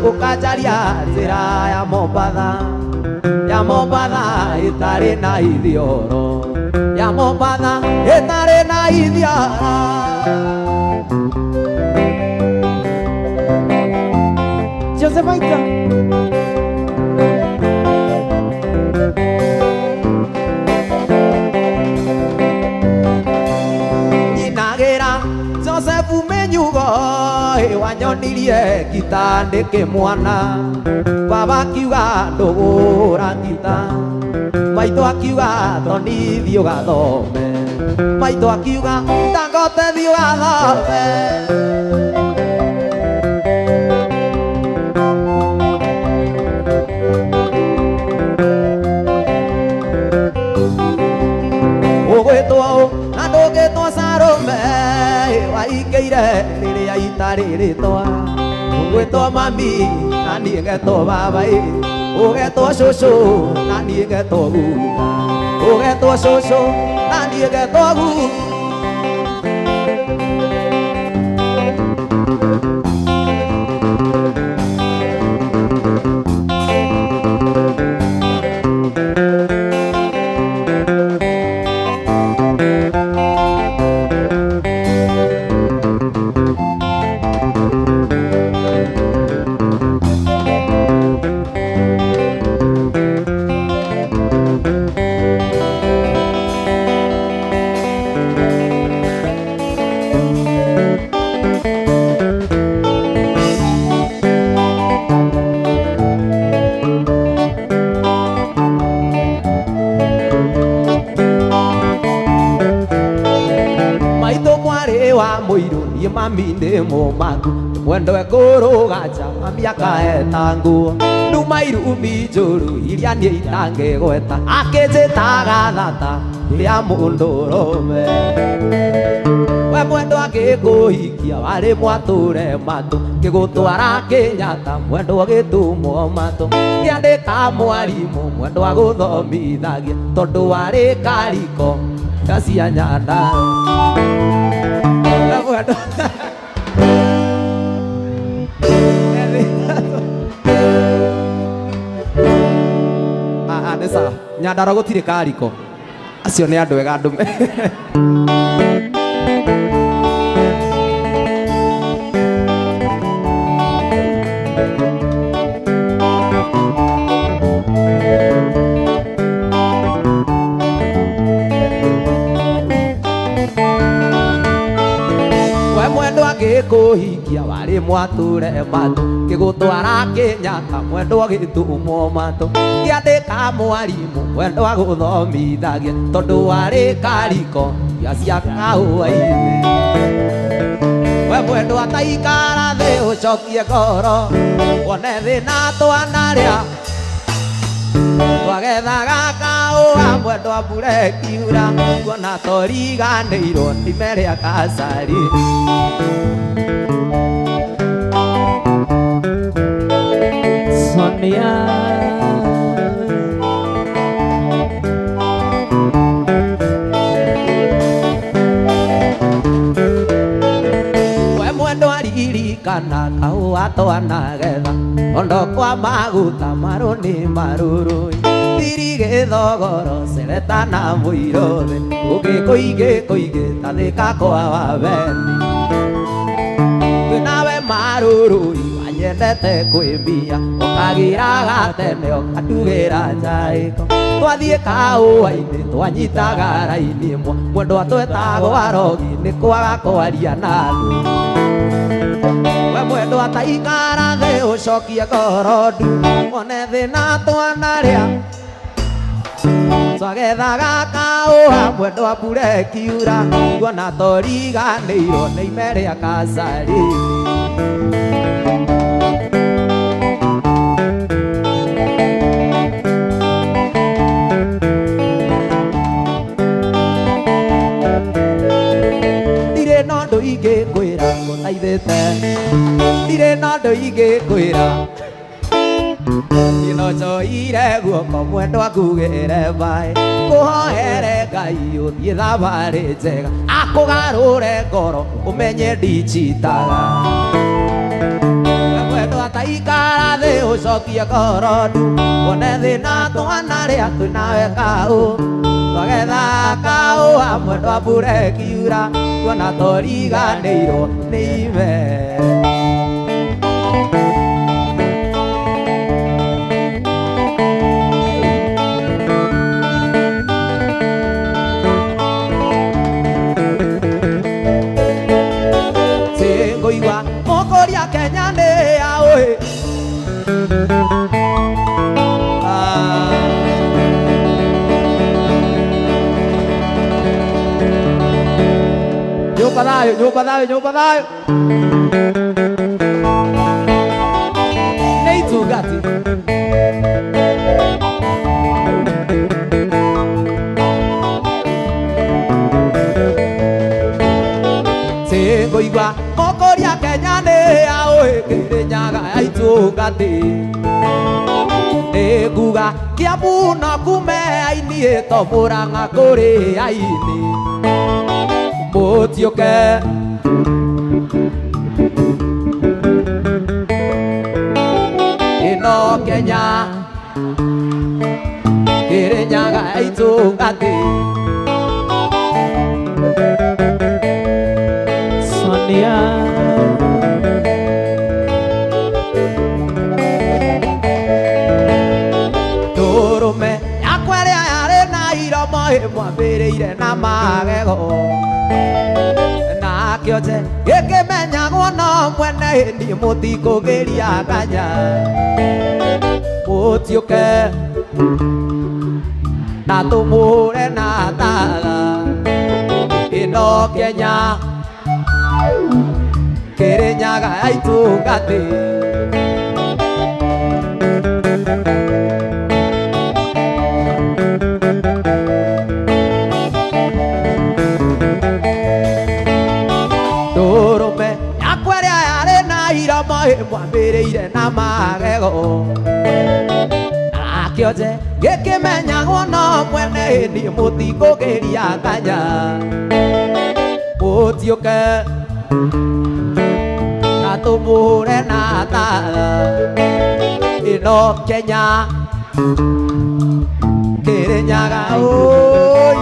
Ũkanjaria njĩra ya Mombatha, ya Mombatha ĩtarĩ na ithioro, ya Mombatha ĩtarĩ na ithioro. Jose Maita. Nyinagĩra Joseph Menyugo, wanyonirie ngita ndĩkĩ mwana. Baba akiuga ndũgũra ngita, maitũ akiuga toni thiĩ ũgathome, maitũ akiuga Dangote thiĩ ũgathome. Ũgwĩtwo ũ na ndũngĩtwo Salome, waingĩire rĩrĩa itarĩ rĩtwa. Ũgwĩtwo mami na niĩ ngetwo baba ĩ, ũgetwo cũcũ na niĩ ngetwo guka, ũgetwo cũcũ na niĩ ngetwo guka. Maitũ mwarĩ wa mũirũ, niĩ mami ndĩ mũmaku, mwendo ekũrũga nja mami akaeta nguo, numa irumi njũru iria niĩ itangĩgweta, akĩnjĩtaga thata rĩa mũndũrũme. We mwendo akĩkũhikia warĩ mwatũre matũ, ngĩgũtwara Kenyatta mwendo agĩtumwo matũ, ngĩandĩka mwarimũ mwendo agũthomithagia, tondũ warĩ kariko gacia Nyandarua. We mwendo nĩ sawa. Nyandarua gũtirĩ kariko, acio nĩ andũ ega andũ. We mwendo agĩkũhikia warĩ mwatũre matũ, ngĩgũtwara Kenyatta mwendo agĩtumwo matũ, ngĩandĩka mwarimũ mwendo agũthomithagia, tondũ warĩ kariko ya cia kahũa-inĩ. We mwendo ataikara thĩ ũcokie ngoro, wone thĩna twanarĩa twagethaga kahũa, mwendo mbura ĩkiura, kuona toriganĩirwo ime rĩa kacari. Sonia. We mwendo aririkana kahũa twanagetha, ondo kwa maguta marũ nĩ marũrũ, thiri gĩthogoro cereta na mũirũrĩ, ũngĩkũingĩ kũingĩ tathĩka kwa wabeni. Twĩnawe marũrũi wanyendete kwĩmbia, ũkagĩraga tene ũkandugĩra njaĩko, twathiĩ kahũa-inĩ twanyitaga raini ĩmwe, mwendo atwetagwo arogi nĩ kwaga kwaria na andũ. We mwendo ataikara thĩ ũcokie ngoro ndu, wone thĩna twanarĩa twagethaga kahũa, mwendo mbura ĩkiura, kuona toriganĩirwo nĩ ime rĩa kacari. Ndirĩ na ũndũ ingĩkwĩra ngũthaithĩte, ndirĩ na ũndũ ingĩkwĩra, niĩ no njoire guoko mwendo akugĩre mbaĩ, kũhoere Ngai ũthiĩ thabarĩ njega, akũgarũre ngoro ũmenye ndichitaga. We mwendo ataikara Ũcokie korondu wone thĩna twana rĩa twĩnawe kaũ twagetha kaũ hamwe ndwambure kiura tuona toriganĩirwo nĩ ime. Singũigua mũkũria Kenya nĩ yaũ. Nyũmba thayũ, nyũmba thayũ, nyũmba thayũ. Nĩ itungati. Singũigua mũkũria Kenya nĩ yaũ Kĩrĩnyaga ya itungati. Nĩ nguga Kiambu no kume aini to Murang'a kũrĩ aini. Mũtiũke ĩno Kenya Kĩrĩnyaga ya itungati. Sonia. Ndũrũme yakwa ĩrĩa yarĩ na iromo ĩmwambĩrĩire na magego na kĩonje gĩkĩmenyagwo no mwene niĩ mũtikũgĩria kanya. Mũtiũke na tũmũhũre na tara ĩno Kenya Kĩrĩnyaga ya itungati. Ndũrũme yakwa ĩrĩa yarĩ na iromo ĩmwambĩrĩire na magego na kĩonje gĩkĩmenyagwo no mwene niĩ mũtikũgĩria kanya. Mũtiũke na tũmũhũre na tara ĩno Kenya Kĩrĩnyaga ũi.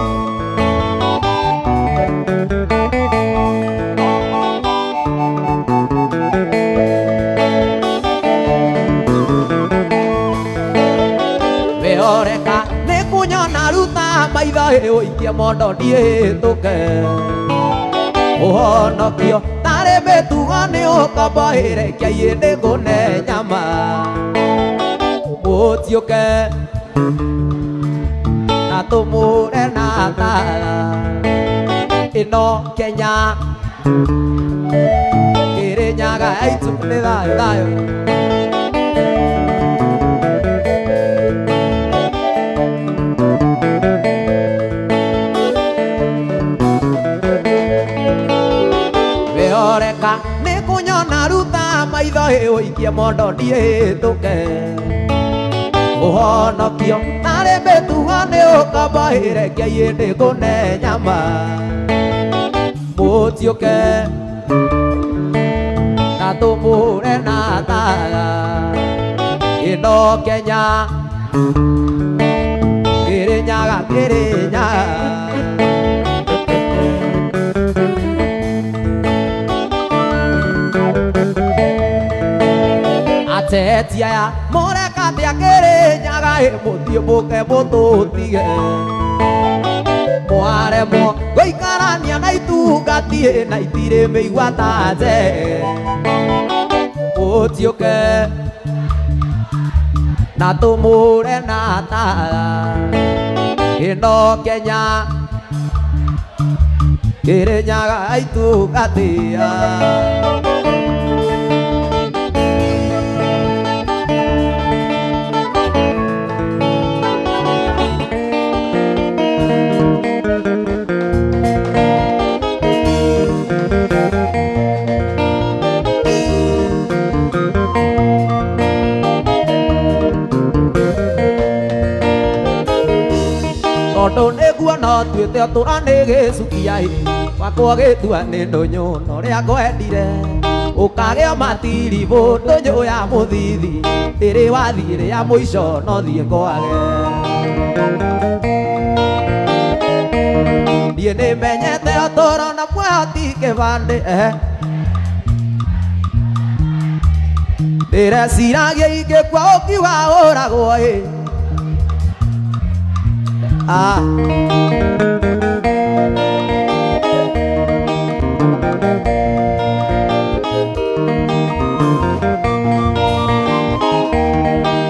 Wehoreka nĩ kunyona ruta maitho ũikie mondo ndiĩhĩtũke ũhonokio tarĩ mĩtugo nĩ ũkombo ĩrekia nĩ ngũne nyama. Mũtiũke na tũmũhũre na tara ĩno Kenya Kĩrĩnyaga ya itu nĩ thayũ thayũ. Wehoreka nĩ kunyona ruta maitho ũikie mondo ndiĩhĩtũke ũhonokio tarĩ mĩtugo nĩ ũkombo ĩrekia nĩ ngũne nyama. Mũtiũke na tũmũhũre na tara ĩno Kenya Kĩrĩnyaga Kĩrĩnyaga. Ateti aya mũreka atĩa Kĩrĩnyaga mũthiĩ mũke mũtũtige mwaremwo gũikarania na itungati na itirĩ mĩigua ta nje. Mũtiũke na tũmũhũre na tara ĩno Kenya Kĩrĩnyaga ya itungati. Tondũ nĩguona tuĩte ũtũra nĩ gĩcukia ĩ wakwa gĩtua nĩ ndũnyũ na ũrĩa ngwendire Ũkagĩa matiribũ ndũnyũ ya mũthithi Ndĩrĩ wathiĩ rĩa mũico no thiĩ kwage Niĩ nĩmenyete ũtũũro na muoyo ti kĩbandĩ Ndĩreciragia ingĩkua ũkiuga ũragwo ĩ Ah.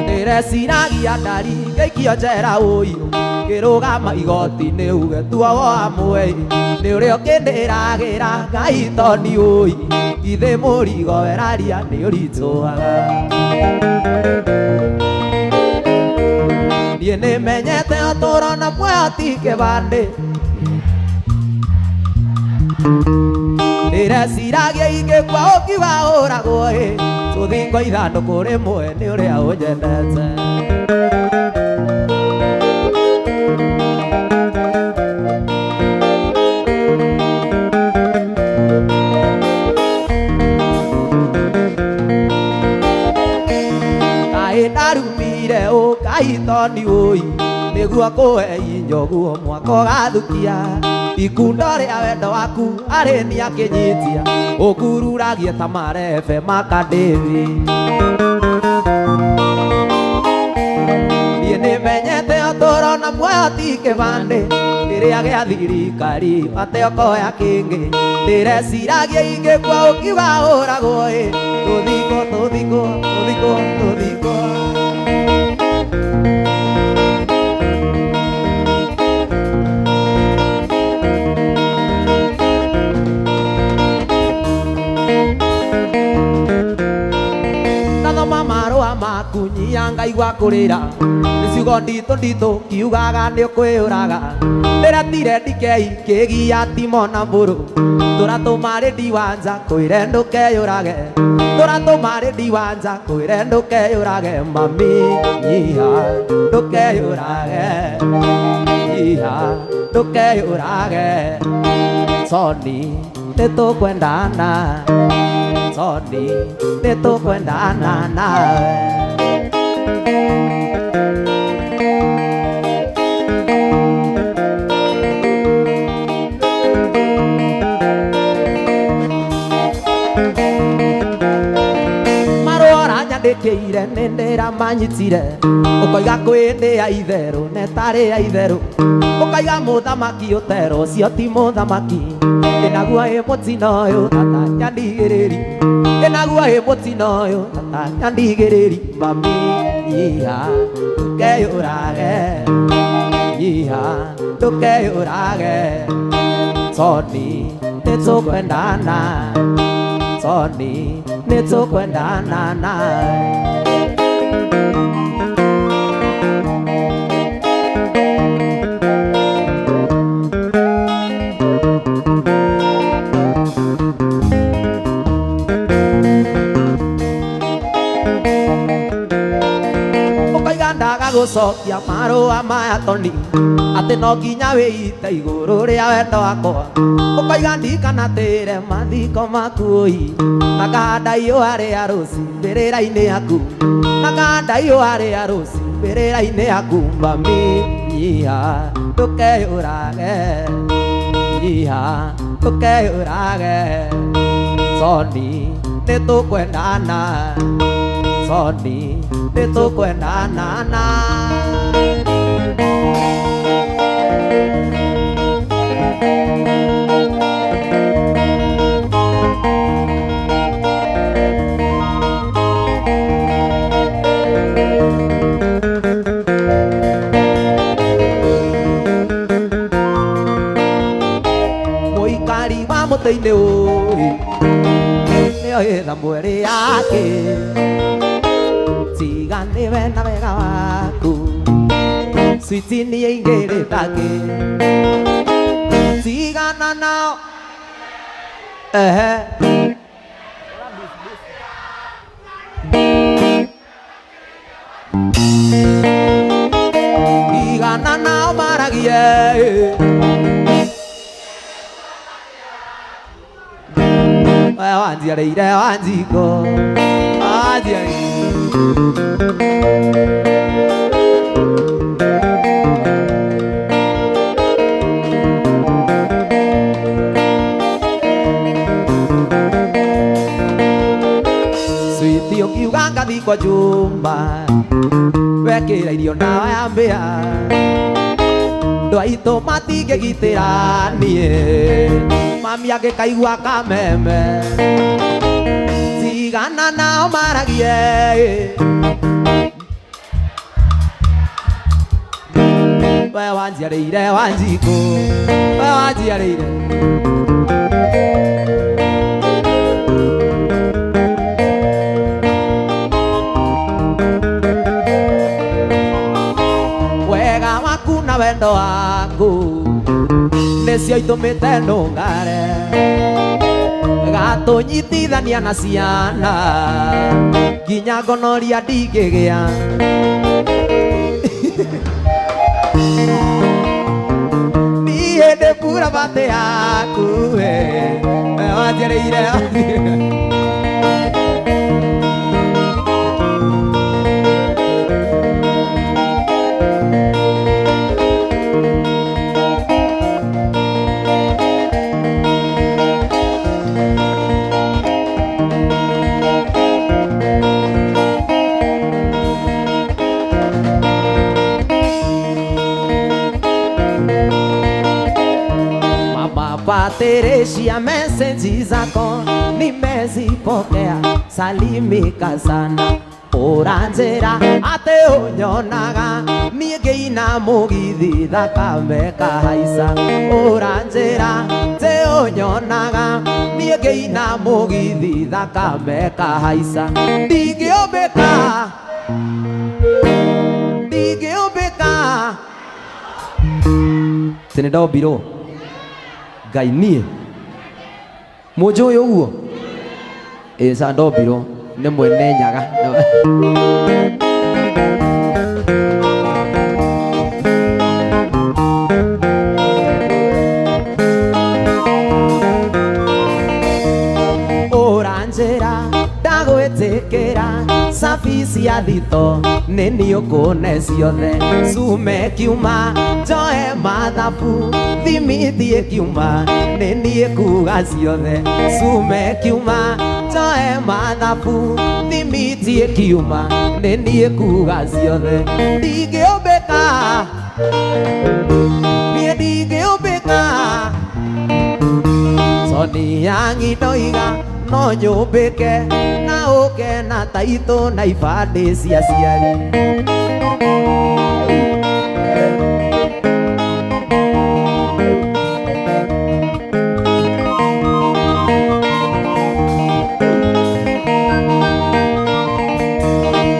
Ndĩreciragia ndari ngĩikio njera ũyũ ngĩrũgama igoti-inĩ uge tuowo amwe nĩ ũrĩa ũkĩndĩragĩra Ngai toni ũi githĩ mũrigo weraria nĩ ũritũhaga Niĩ nĩmenyete ũtũũro na muoyo ti kĩbandĩ Ndĩreciragia ingĩkua ũkiuga ũragwo ĩ tũthingo ithandũkũ rĩmwe nĩ ũrĩa ũnyendete Kaĩ ndarumire ũ Ngai toni ũi nĩguo kũhe injoguo mwaka ũgathukia ikundo rĩa wendo waku arĩ nĩ akĩnyitia ũkururagie ta marebe makandĩthi Niĩ nĩmenyete ũtũũro na muoyo ti kĩbandĩ rĩrĩa gĩa thirikari ate ũkoya kĩngĩ ndĩreciragia ingĩkua ũkiuga ũragwo ĩ tũthikwo tũthikwo tũthikwo tũthikwo Ndathoma marũa maku nyia ngaigua kũrĩra nĩ ciugo nditũ nditũ kiugaga nĩ ũkwĩyũraga ndĩretire ndikei kĩgia timo na mbũrũ tũratũma rĩndi wanja kwĩre ndũkeyũrage tũratũma rĩndi wanja kwĩre ndũkeyũrage mami nyiha ndũkeyũrage nyiha ndũkeyũrage Soni nĩtũkwendana Soni nĩtũkwendana nawe Marũa ũranyandĩkĩire nĩ ndĩramanyitire ũkoiga kwĩ ndĩ ya itherũ na ĩtarĩ ya itherũ ũkoiga mũthamaki ũterwo ũcio ti mũthamaki ĩnaguo ĩ mũtino ũyũ tata nyandigĩrĩri ĩnaguo ĩ mũtino ũyũ tata nyandigĩrĩri mami nyiha ndũkeyũrage nyiha ndũkeyũrage Soni nĩtũkwendana Soni nĩtũkwendana nawe Ũkoiga ndaga gũcokia marũa maya toni atĩ no nginya wĩite igũrũ rĩa wendo wakwa ũkoiga ndikanatĩre mathiko maku ũi na ngahanda iũa rĩa rũci mbĩrĩra-inĩ yaku na ngahanda iũa rĩa rũci mbĩrĩra-inĩ yaku mami nyiha ndũkeyũrage nyiha ndũkeyũrage Soni nĩtũkwendana Soni nĩtũkwendana na Mũikari wa mũtĩ-inĩ ũĩ nĩoĩ Thamweri yake tiga nĩwe na wega waku switi nĩyaingĩrĩtagĩ tigana nao ehe tigana nao maragie We wanjiarĩire Wanjikũ wanjiarĩire. Switi ũkiuga ngathi kwa Juma wekĩra irio ndawa ya mbĩa andũ aitũ matingĩgitĩra niĩ mami angĩkaigua kameme tigana nao maragie we wanjiarĩire Wanjikũ we wanjiarĩire. Wega waku na wendo waku nĩcio itũmĩte ndũngare gatũnyitithania na ciana nginya ngonoria ndingĩgĩa niĩ ndĩ mbura batĩ yaku we wanjiarĩire. Patricia, message zako nimezipokea, salimika sana ũranjĩra atĩ ũnyonaga niĩ ngĩina mũgithi thakame kahaica ũranjĩra atĩ ũnyonaga niĩ ngĩina mũgithi thakame kahaica ndingĩũmbĩka ndingĩũmbĩka tĩ nĩ ndombirwo Ngai niĩ mũnjũĩ ũguo ĩĩ ca ndombirwo nĩ mwene Nyaga. Ũranjĩra ndagwĩtĩkĩra cabi cia thito nĩ niĩ ũkũne ciothe cume kiuma njoe mathabu thimithie kiuma nĩ niĩ kuga ciothe cume kiuma njoe mathabu thimithie kiuma nĩ niĩ kuga ciothe ndingĩũmbĩka niĩ ndingĩũmbĩka Sonia ndoiga no nyũmbĩke na ũke na taitũ na ibandĩ cia ciari.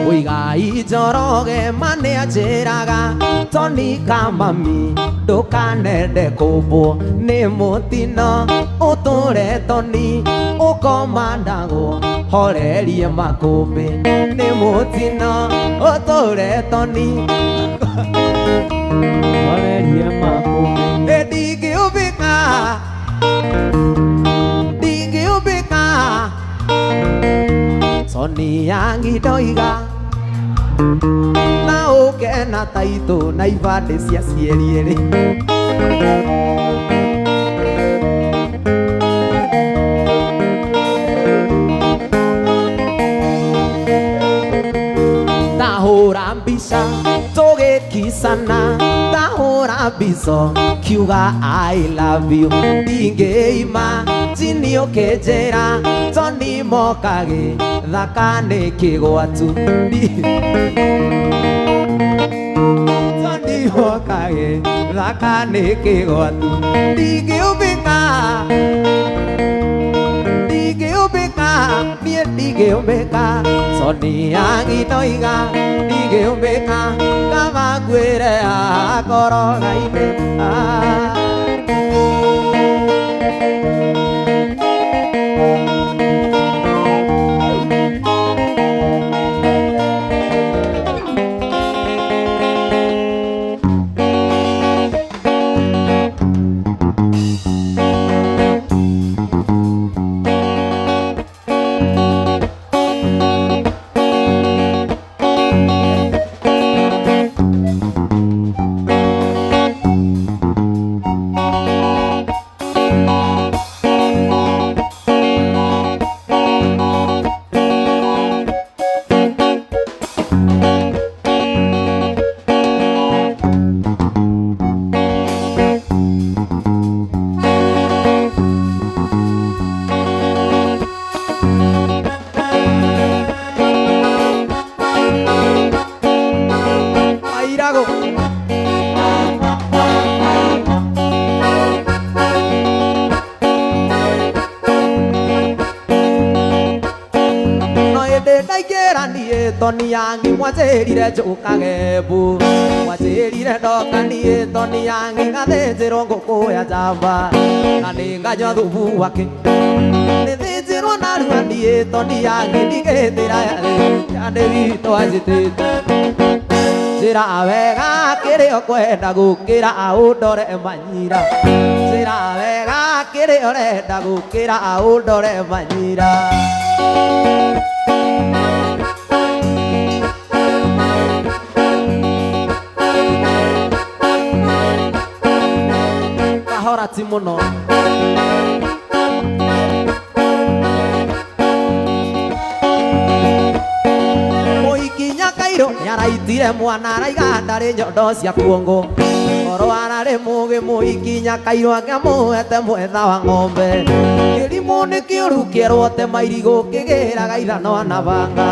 Mũigai Njoroge ma nĩanjĩraga Toni kamami ndũkanende kũmbwo nĩ mũtino ũtũre Toni ũkomandagwo horerie makũmbĩ nĩ mũtino ũtũre Toni horerie makũmbĩ. Ndingĩũmbĩka ndingĩũmbĩka Sonia ndoiga na ũke na taitũ na ibandĩ cia cieri erĩ. Tahũra mbica tũgĩkicana tahũra mbica kiuga I love you ndingĩima njini ũkĩnjĩra Toni mokagĩ thaka nĩ kĩgwatu Toni mokagĩ thaka nĩ kĩgwatu ndingĩũmbĩka ndingĩũmbĩka niĩ ndingĩũmbĩka Sonia ndoiga ndingĩũmbĩka kaba ngwĩre akoroga-inĩ. Toni yangi mwanjĩrire njũkage mbu mwanjĩrire ndoka niĩ Toni yangi ngathĩnjĩrwo ngũkũ ya njamba na nĩ nganyua thubu wake nĩthĩnjĩrwo narua niĩ Toni yangi ndigĩtĩra yarĩ witũ anjĩtĩte njĩra wega kĩrĩa ũkwenda gũkĩra ũndore manyira njĩra wega kĩrĩa ũrenda gũkĩra ũndore manyira kahora ti mũno mũikinya kairũ nĩaraitire mwana araiga ndarĩ nyondo cia kuongo oro ararĩ mũgĩ mũikinya kairũ angĩamũhete mwetha wa ng'ombe kĩrimũ nĩ kĩũru kĩerwo tema irigũ kĩgĩraga ithanwa na banga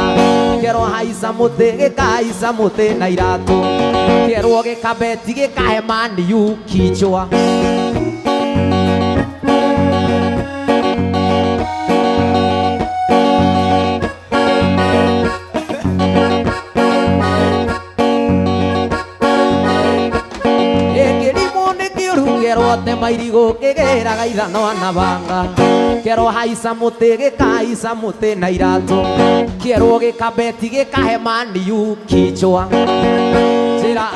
kĩerwo haica mũtĩ gĩkahaica mũtĩ na iratũ kĩerwo gĩkabeti gĩkahe maniu kichwa tema irigũ kĩgĩraga ithanwa na banga kĩerwo haica mũtĩ gĩkahaica mũtĩ na iratũ kĩerwo gĩkabeti gĩkahe maniu kichwa njĩra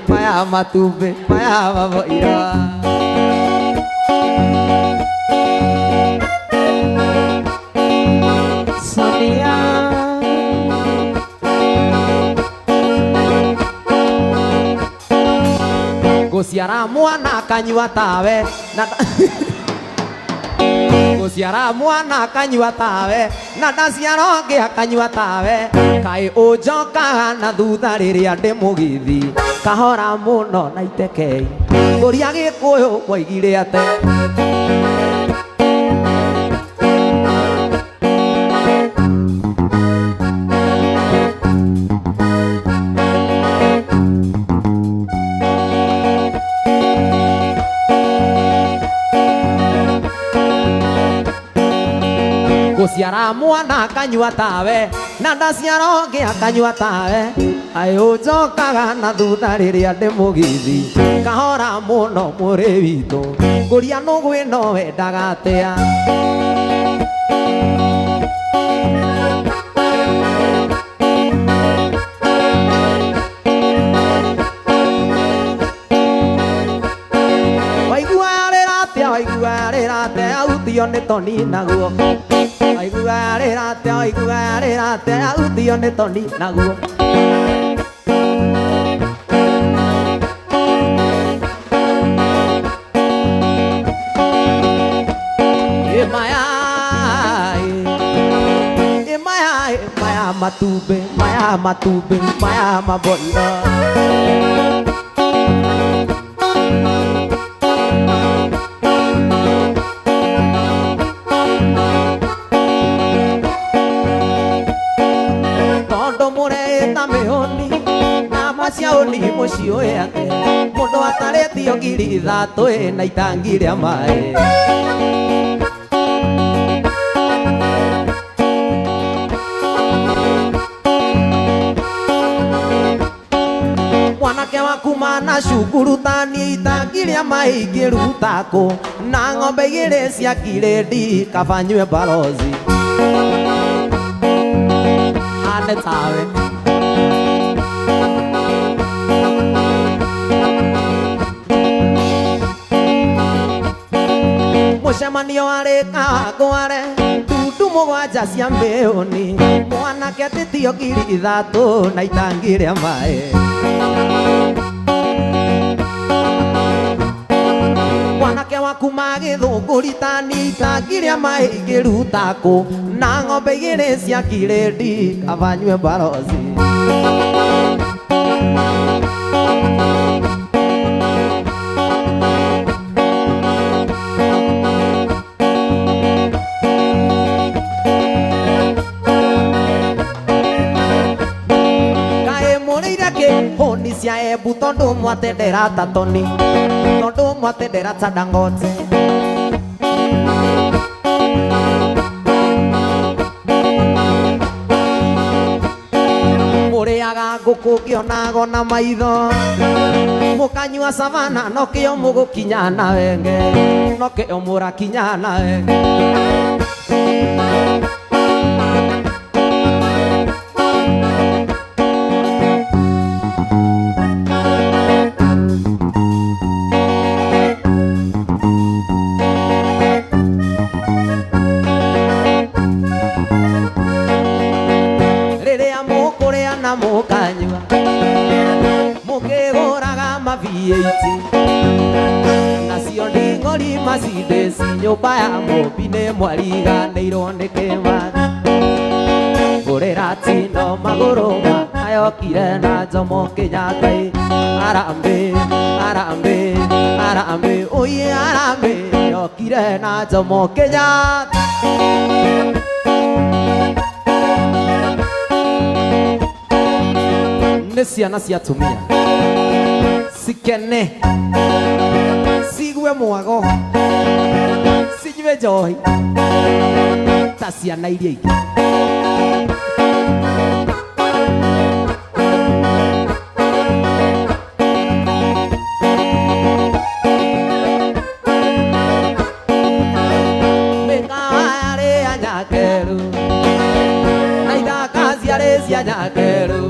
maya matumbĩ maya maboira Sonia ngũciara mwana kanyua tawe na ngũciara mwana kanyua tawe na ndaciara ũngĩ akanyua tawe kaĩ ũnjokaga na thutha rĩrĩa ndĩ mũgithi kahora mũno na itekei ngũria Gĩkũyũ mwoigire atĩa ngũciara mwana akanyua tawe na ndaciara ũngĩ akanyua tawe aĩ ũnjokaga na thutha rĩrĩa ndĩ mũgithi kahora mũno mũrĩ witũ ngũria nũgũ ĩno wendaga atĩa waigua yarĩra atĩa waigua yarĩra atĩa yahutio nĩ Toni naguo waigua yarĩra atĩa waigua yarĩra atĩa yahutio nĩ Toni naguo maya matumbĩ maya matumbĩ maya maboira tondũ mũreĩta mĩhũni nyama cia ũni mũciũĩ atĩa mũndũ atarĩtio ngiri ithatũ na itangi rĩa maĩ mwanake waku mana cukuru tani itangi rĩa maĩ ingĩruta kũ na ng'ombe igĩrĩ cia kirĩndi kaba nyue barozi hane tawe mũcemanio warĩ Kawangware ndundu mũgwanja cia mĩũni mwanake atĩtio ngiri ithatũ na itangi rĩa maĩ mwanake waku magĩthũngũri tani itangi rĩa maĩ ingĩruta kũ na ng'ombe igĩrĩ cia kirĩndi kaba nyue barozi Gũtingĩkĩ hũni cia Embu tondũ mwatendera ta Toni, tondũ mwatendera ta Dangote. Mũrĩaga ngũkũ ngĩonago na maitho, mũkanyua savana nokĩo mũgũkinya na wenge, nokĩo mũrakinya na wenge. Rĩrĩa mũkũrĩa na mũkanyua, mũkĩgũraga ma V8, nacio nding'ori Mercedes, nyũmba ya Mũmbi nĩ mwariganĩirwo nĩ Kĩmathi. Ngũrĩra tino magũrũ mayokire na Jomo Kenyatta ĩ. Harambee, harambee, harambee, oye harambee, yokire na Jomo Kenyatta. Nĩ ciana cia atumia cikene, cigue mwago, cinyue njohi ta ciana iria ingĩ. Mĩkawa yarĩ ya Nyakeru na ithaka ciarĩ cia Nyakeru,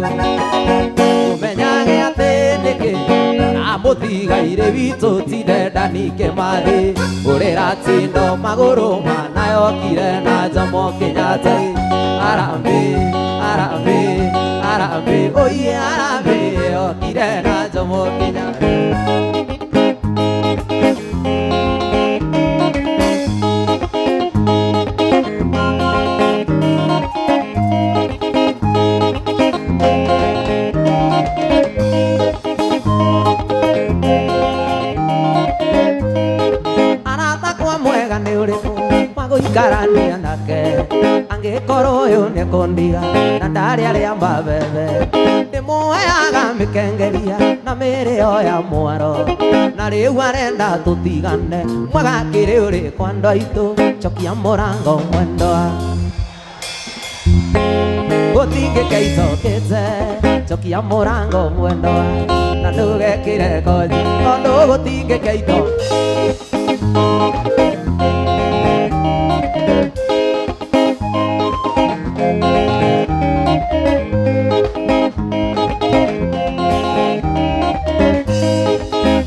ũmenyage atĩ nĩkĩ amũtigairĩ witũ ti Dedan Kĩmathi. Ngũrĩra tindo magũrũ manayokire na Jomo Kenyatta. Harambee, harambee, harambee, oye harambee, yokire na Jomo Kenyatta. Arata kwa mwega nĩ ũrĩkũ magũikarania nake, angĩkorwo ũyũ nĩekũndiga na ndarĩ arĩa mabebe, ndĩmuoyaga mĩkengeria na mĩrĩo ya mwaro, na rĩu arenda tũtigane, mwega kĩrĩ ũrĩkũ andũ aitũ, cokia mũrango mwendwa. Gũtingĩke icokete, cokia mũrango mwendwa, na ndũgekĩre kothi tondũ gũtingĩke ito.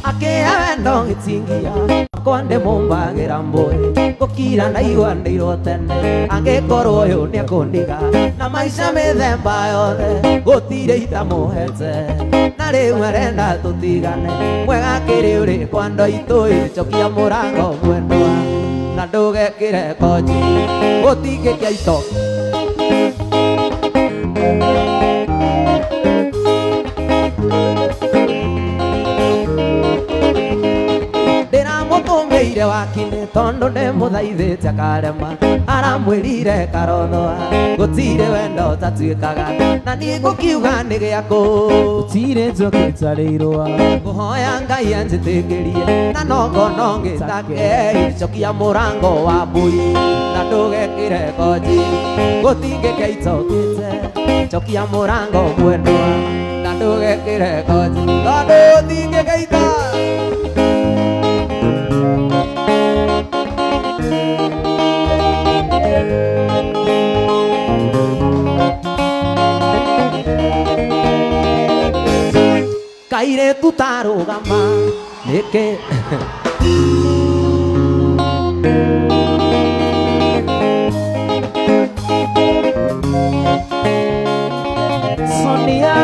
Akĩa wendo gĩtingia akwa ndĩmũmbagĩra mbũĩ, ngũkira ndaigua tene, angĩkorwo ũyũ nĩekũndiga na maica mĩthemba yothe gũtirĩ itamũhete, na rĩu arenda tũtigane, mwega kĩrĩ ũrĩkũ andũ aitũ ĩ, cokia mũrango mwendwa na ndũgekĩre konji gũtingĩkĩa ito. Ndĩramũtũmĩire wakinĩ tondũ ndĩmũthaithĩte akarema, aramwĩrire karothoa gũtirĩ wendo ũtatuĩkaga, na niĩ ngũkiuga nĩ gĩakũ. Gũtirĩ njoki ĩtarĩ irũa. Ngũhoya Ngai anjĩtĩkĩrie na nongono ngĩtake, cokia mũrango wa mbũri na ndũgekĩre konji gũtingĩke itokĩte, cokia mũrango mwendwa na ndũgekĩre konji tondũ gũtingĩke ito. Kairĩtu tarũgama nĩkĩ Sonia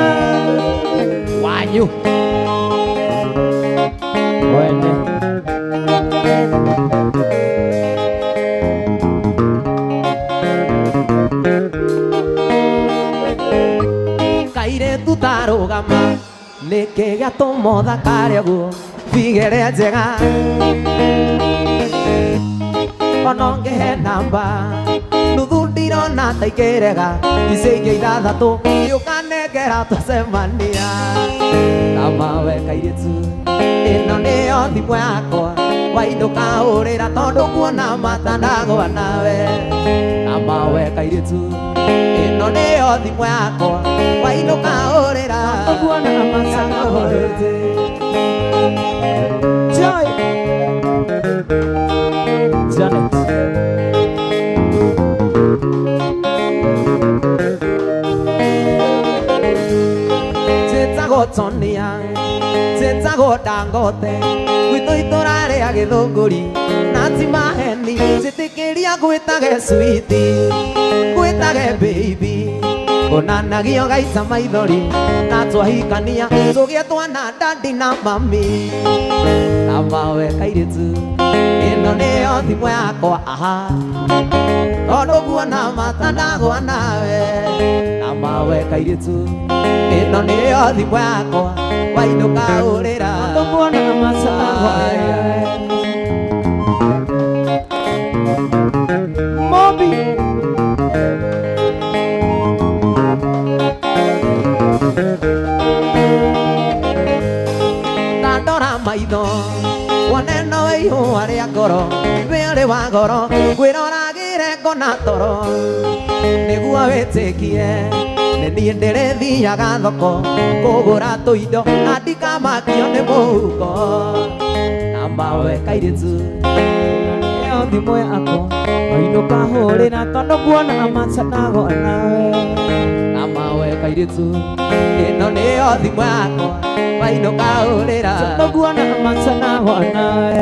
wanyu Wene. Kairĩtu tarũgama nĩkĩ gĩatũma ũthakare ũguo bigere njega, ona ũngĩhe namba nuthu ndirona ta ikĩrega, icio ingĩ ithathatũ nĩũka Nĩwanengera twacemania Tamawe kairĩtu ĩno nĩyo thimũ yakwa wainũka hũrĩra tondũ kuona matandagwa nawe Tamawe kairĩtu ĩno nĩyo thimũ yakwa wainũka hũrĩra Kuona matandagwa. Joy Janet Njĩtagwo Tonia njĩtagwo Dangote gwitũ itũra rĩa Gĩthũngũri na ti maheni njĩtĩkĩria ngwĩtage sweetie ngwĩtage baby onanagio gaita maithori na twahikania tũgĩe twana dadi na mami na mawe kairĩtu ĩno nĩyo thimũ yakwa aha tondũ guona matandagwa nawe na mawe kairĩtu ĩno nĩyo thimũ yakwa wainũka hũrĩra Kuona matandagwa. Mobi Ndandora maitho wone no ihũa rĩa ngoro wĩrĩ wa goro ngwĩroragĩre ngona toro nĩguo wĩtĩkie nĩ niĩ ndĩrĩthiaga thoko kũgũra tũindo na ndikamakio nĩ mũhuko na mawe kairĩtu Nĩyo thimũ yakwa wainũka hũrĩra tondũ kuona matandagwa nawe na mawe kairĩtu ĩno nĩyo thimũ yakwa wainũka hũrĩra Tondũ kuona matandagwa nawe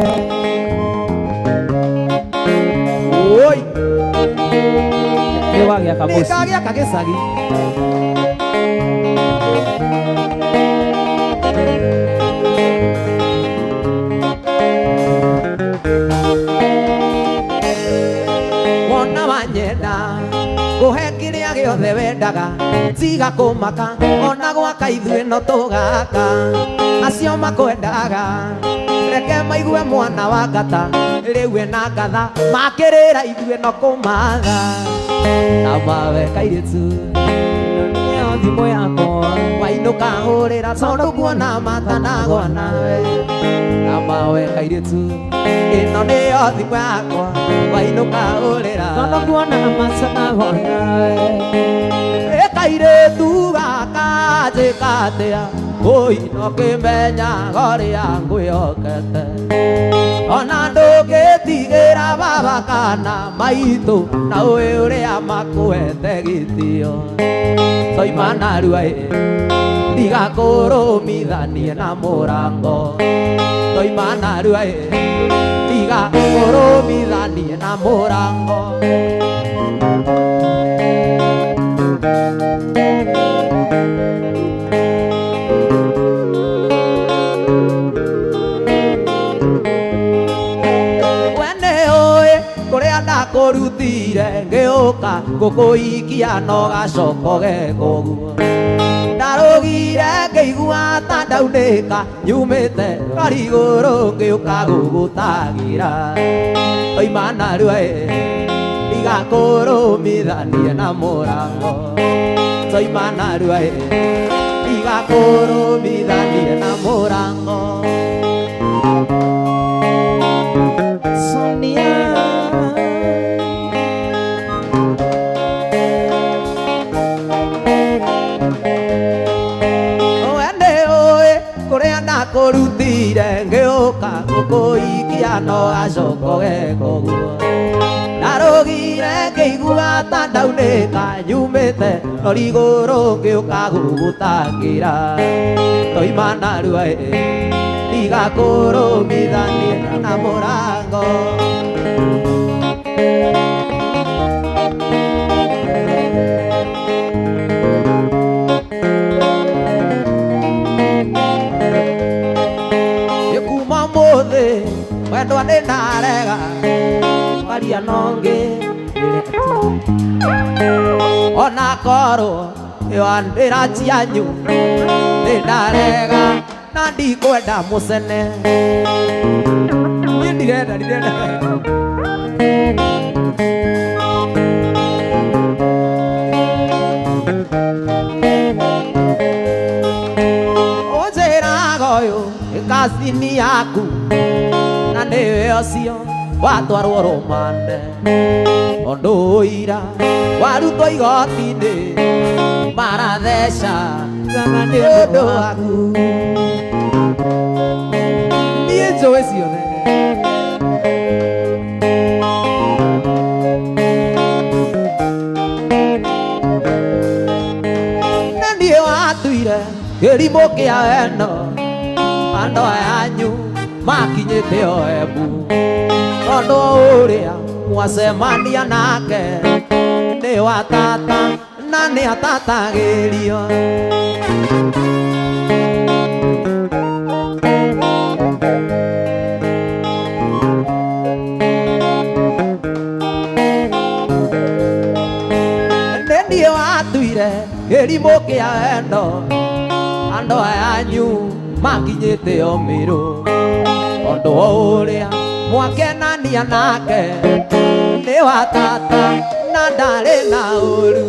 Oi Nĩ wagĩa kamũciĩ nĩngagĩaka gĩcagi wona wanyenda ngũhe kĩrĩa gĩothe wendaga tiga kũmaka ona gwaka ithuĩ no tũgaka acio makwendaga reke maigue mwana wa ngata rĩu ena ngatha makĩrĩra ithuĩ no kũmatha na mawe kairĩtu Nĩyo thimũ yakwa wainũka hũrĩra tondũ kuona matandagwa nawe na mawe kairĩtu ĩno nĩyo thimũ yakwa wainũka hũrĩra Tondũ kuona matandagwa nawe Ĩ kairĩtu gaka njĩka atĩa ũi no kĩmenyaga ũrĩa ngwĩhokete ona ndũngĩtigĩra baba kana maitũ na ũĩ ũrĩa makũhete gĩtĩo toima narua ĩ ndigakũrũmithanie na mũrango toima narua ĩ ndigakũrũmithanie na mũrango We nĩũĩ kũrĩa ndakũrutire ngĩũka ngũkũikia no gacoka ũgeka ũguo ndarũgire ngĩigua ta ndaunĩka nyumĩte rorigũrũ ngĩũka gũgũtagĩra oima narua ĩ ndigakũrũmithanie na mũrango toima narua ĩ ndigakũrũmithanie na mũrango Sonia We nĩũĩ kũrĩa ndakũrutire ngĩũka gũkũikia no gacoka ũgeka ũguo ndarũgire ngĩigua ta ndaunĩka nyumĩte rorigũrũ ngĩũka gũgũtangĩra toima narua ĩ ndigakũrũmithanie na mũrango Nĩ kuma ũmũthĩ wendwa nĩ ndarega kwaria na ũngĩ ona korwo ĩwandĩra cianyu nĩ ndarega na ndikwenda mũcene niĩ ndirenda ndirenda Kazini yaku na nĩwe ũcio watwarwo rũmande ũndũ ũira warutwo igoti-inĩ maratheca Gaga nĩ nĩ ũndũ ũndũ waku waku. Niĩ njũĩ ciothe. Na niĩ watuire kĩrimũ kĩa wendo andũ aya anyu makinyĩte o Embu tondũ ũrĩa mwacemania nake nĩ wa tata na nĩ atatagĩrio. Nĩ niĩ watuire kĩrimũ kĩa wendo andũ aya anyu makinyĩte o Mĩrũ tondũ ũrĩa mwakenania nake nĩ wa tata na ndarĩ na ũru.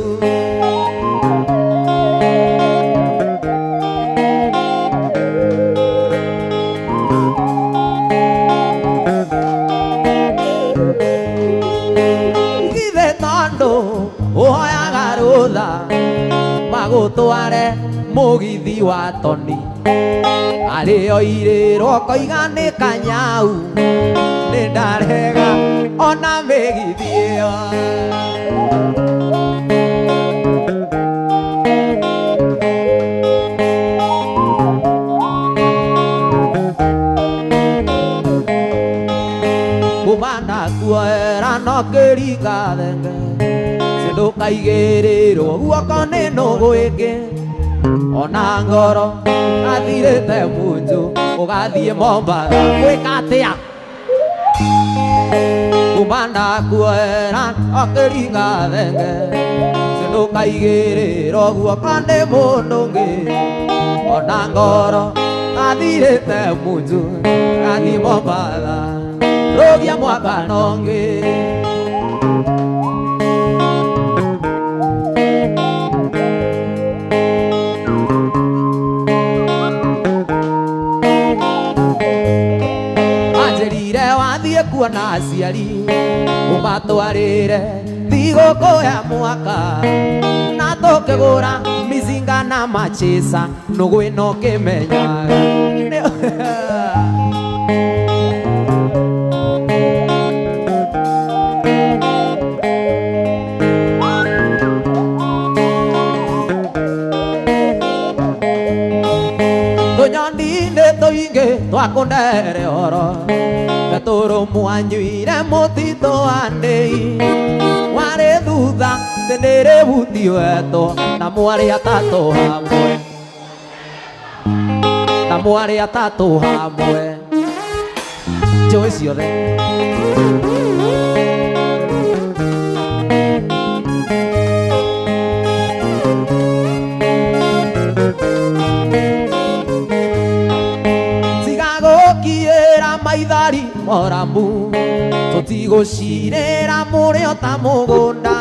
Githĩ tondũ ũhoyaga rũtha magũtware mũgithi wa toni arĩo irĩrwo koiga nĩ kanyau nĩ ndarega ona mĩgithi ĩyo. Kuma ndakuoera no kĩringa thenge cindũkaigĩrĩrwo guoko nĩ nũgũ ĩngĩ ona ngoro athirĩte munju ũgathiĩ Mombatha gwĩka atĩa. Kuma ndakuoera no kĩringa thenge cindũkaigĩrĩrwo guoko nĩ mũndũ ũngĩ ona ngoro athirĩte munju ũgathiĩ Mombatha rũgia mwaka nongĩ. Anjĩrire wathiĩ kuona aciari ũmatwarĩre thigũkũ ya mwaka na tũkĩgũra mizinga na machesa nũgũ ĩno kĩmenyaga. Tũnyoni-inĩ tũingĩ twakũndere oro gatũrũ mwanyuire mũtitũ wa ndĩi warĩ thutha tĩndĩrĩ buti wetwo na mwarĩ atatũ hamwe na mwarĩ atatũ hamwe njũĩ ciothe. Tigagũkiĩra maithari moramu tũtigũcirĩra mũrĩo ta mũgũnda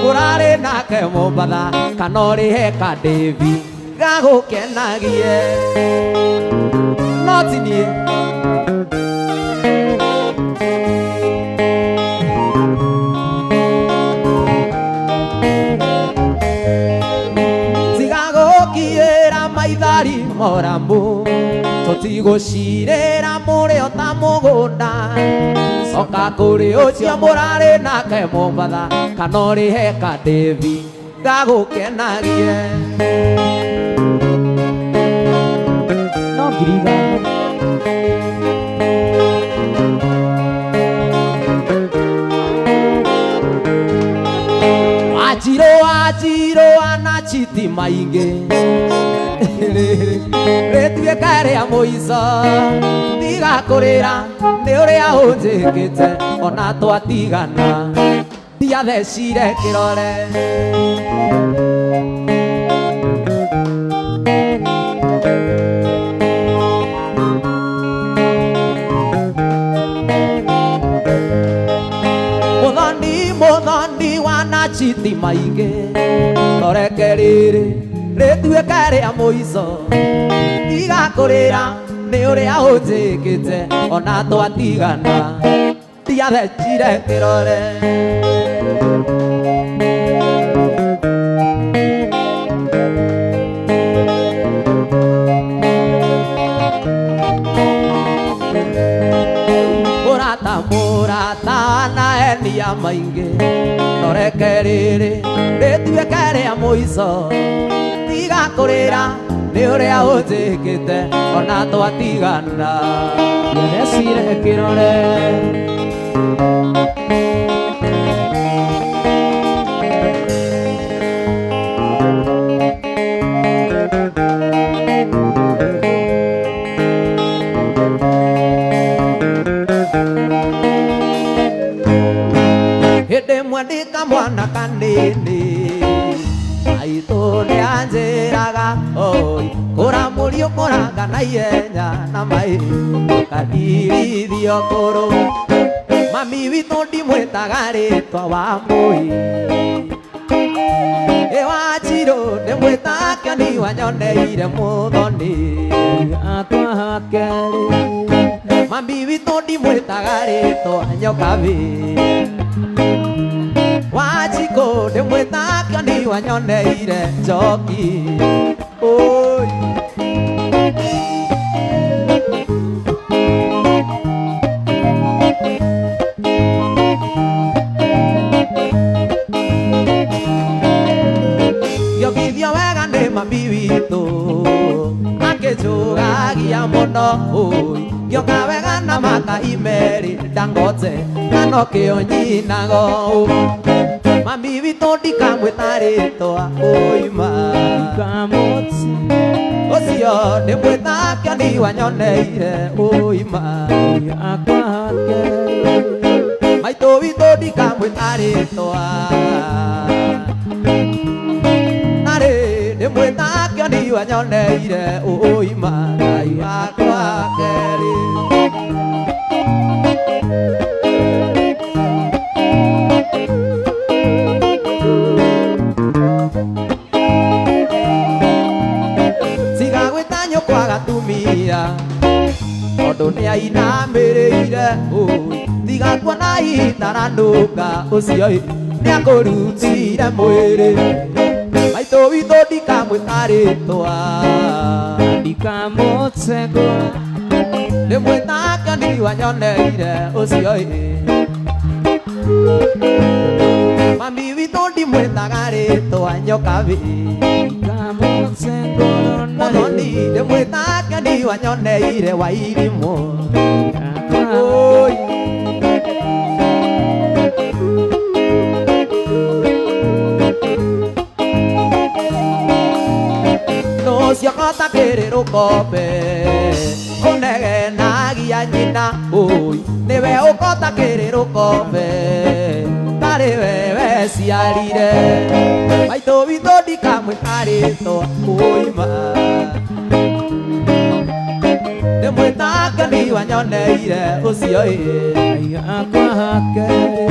ũrarĩ nake Mombatha kana ũrĩhe Kandĩbi gagũkenagie no ti niĩ. Tigagũkiĩra maithari moramu tũtigũcirĩra mũrĩo ta mũgũnda coka kũrĩ ũcio mũrarĩ nake Mombatha kana ũrĩhe Kandĩbi gagũkenagie. No 5,000. Wanjirũ wanjirũ anachiti maingĩ rĩtuĩka rĩa mũico tiga kũrĩra nĩ ũrĩa ũnjĩkĩte ona twatigana ndiathecire kĩrore. Mũthoni mũthoni wanachiti maingĩ toreke rĩrĩ Rĩtuĩke rĩa mũico tiga kũrĩra nĩ ũrĩa ũnjĩkĩte ona twatigana ndiathecire kĩrore. Mũrata mũrata na enia maingĩ noreke rĩrĩ rĩtuĩke rĩa mũico tiga kũrĩra nĩ ũrĩa ũnjĩkĩte ona twatigana ndiathecire kĩrore. Hĩndĩ ĩmwe ndĩ kamwana kanini maitũ nĩanjĩraga oi kũra mũriũ kũranga na ihenya na mai kandirithio kũrũ mami witũ ndimwĩtaga rĩtwa wa mũi ĩ wanjirũ ndĩmwĩtaga kĩoni wanyoneire mũthoni Akwa kerĩ mami witũ ndimwĩtaga rĩtwa nyokabi Wanjikũ ndĩmwĩtaga kĩoni wanyoneire njoki oi. Ngĩongithio wega nĩ mami witũ akĩnjũgagia mũno oi ngĩonga wega na makai merĩ Dangote na nokĩo nyinago mami witũ ndikamwĩta rĩtwa ũima Ndikamũti ũcio ndĩmwĩtaga kĩoni wanyoneire ũima Akwa kerĩ maitũ witũ ndikamwĩta rĩtwa narĩ ndĩmwĩtaga kĩoni wanyoneire ũima Ngai wakwa kerĩ. Tiga gwĩta nyũkwa gatumia tondũ nĩainamĩrĩire ũi tiga kuona itaranũka ũcio ĩ nĩakũrutire mwĩrĩ maitũ witũ ndikamwĩta rĩtwa Ndikamũtegũra ndĩmwĩtaga kĩoni wanyoneire ũcio ĩ mami witũ ndimwĩtaga rĩtwa nyokabi Ndikamũtegũra mũthoni ndĩmwĩtaga kĩoni wanyoneire wairimũ oi. Nũcio kota kĩrĩ rũkombe kũnegenagia nyina oi nĩwe ũkota kĩrĩ rũkombe tarĩ we weciarire maitũ witũ ndikamwĩta rĩtwa ũima ndĩmwĩtaga kĩoni wanyoneire ũcio ĩ Akwa kerĩ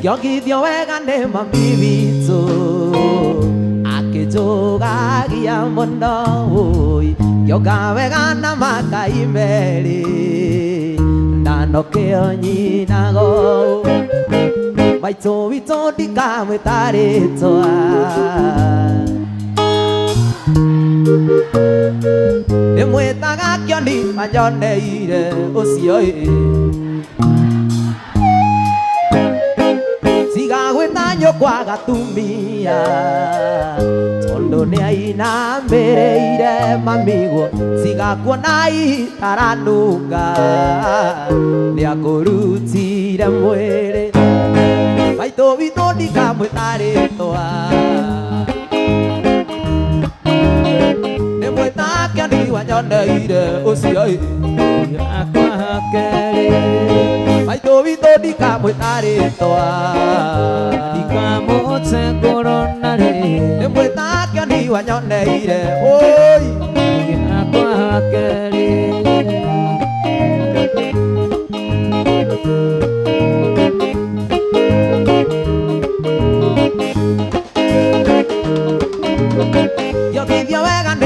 ngĩongithio wega nĩ mami witũ akĩnjũgagia mũno oi ngĩonga wega na makai merĩ na nokĩo nyinago maitũ witũ ndikamwĩta rĩtwa ndĩmwĩtaga kĩoni wanyoneire ũcio ĩ tiga gwĩta nyũkwa gatumia tondũ nĩainamĩrĩire mamiguo tiga kuona itaranunga nĩakũrutire mwĩrĩ maitũ witũ ndikamwĩta rĩtwa ndĩmwĩtaga kĩoni wanyoneire ũcio ĩ Akwa kerĩ maitũ witũ ndikamwĩta rĩtwa Ndikamũtegũra narĩ ndĩmwĩtaga kĩoni wanyoneire oi. Akwa kerĩ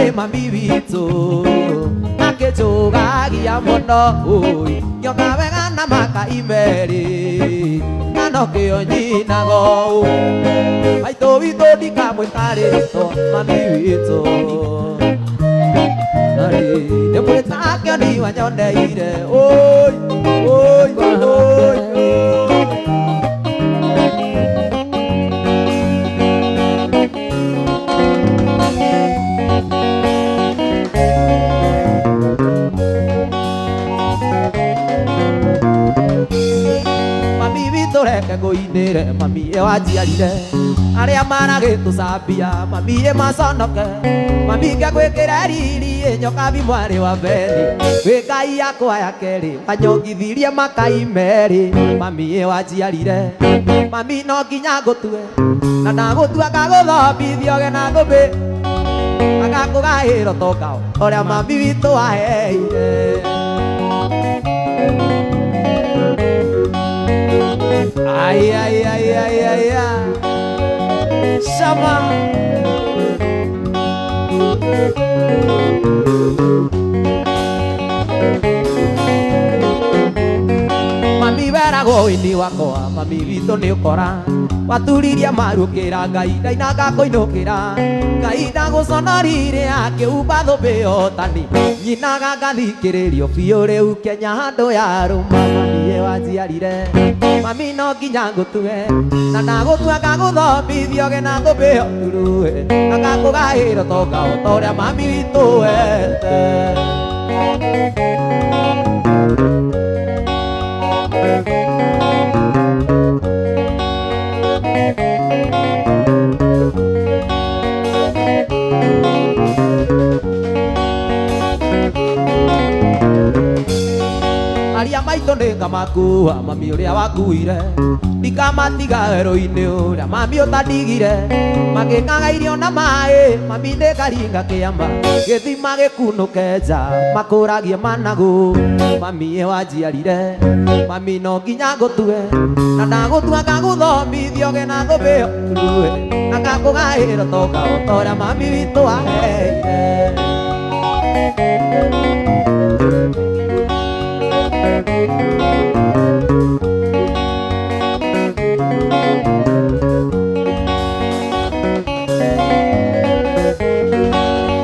Kũrĩ mami witũ akĩnjũgagia mũno ũi nyoka wega na makai merĩ na nokĩo nyinaga ũũ maitũ witũ ndikamwĩta rĩtwa mami witũ narĩ ndĩmwĩta kĩoni wanyoneire ũi ũi ũi ũi. Mami witũ reke ngũinĩre mami ĩ wanjiarire arĩa maragĩtũcambia mami ĩ maconoke mami ngegwĩkĩra riri ĩ nyokabi mwarĩ wa Beni wĩ Ngai yakwa ya kerĩ wanyongithirie makai merĩ mami ĩ wanjiarire mami no nginya ngũtue na ndagũtua ngagũthomithia ũge na thũmbĩ agakũgaĩra ũtonga ũrĩa mami witũ aheire. Ai, ai, ai, ai, ai, ai. Chama. Mami weragwo ũini wakwa mami witũ nĩ ũkora waturirie marũkĩra Ngai ndaina ngakũinũkĩra Ngai ndagũconorire akĩhumba thũmbĩ yotani nyinaga ngathikĩrĩrio biũ rĩu Kenya handũ ya rũma mami ĩ wanjiarire mami no nginya ngũtue na ndagũtua ngagũthomithia ũge na thũmbĩ ĩyo ndurue na ngakũgaĩra ũtonga o ta ũrĩa mami witũ wete. Aria maitũ nĩ ngamakua mami ũrĩa wakuire ndikamatiga werũ-inĩ ũrĩa mami ũtandigire magĩkaga irio na maĩ mami nĩ ngaringa kĩama gĩthima gĩkunũke nja makũragie managu mami ĩ wanjiarire mami no nginya ngũtue na ndagũtua ngagũthomithia ũge na thũmbĩ ĩyo ndurue na ngakũgaĩra ũtonga o ta ũrĩa mami witũ aheire.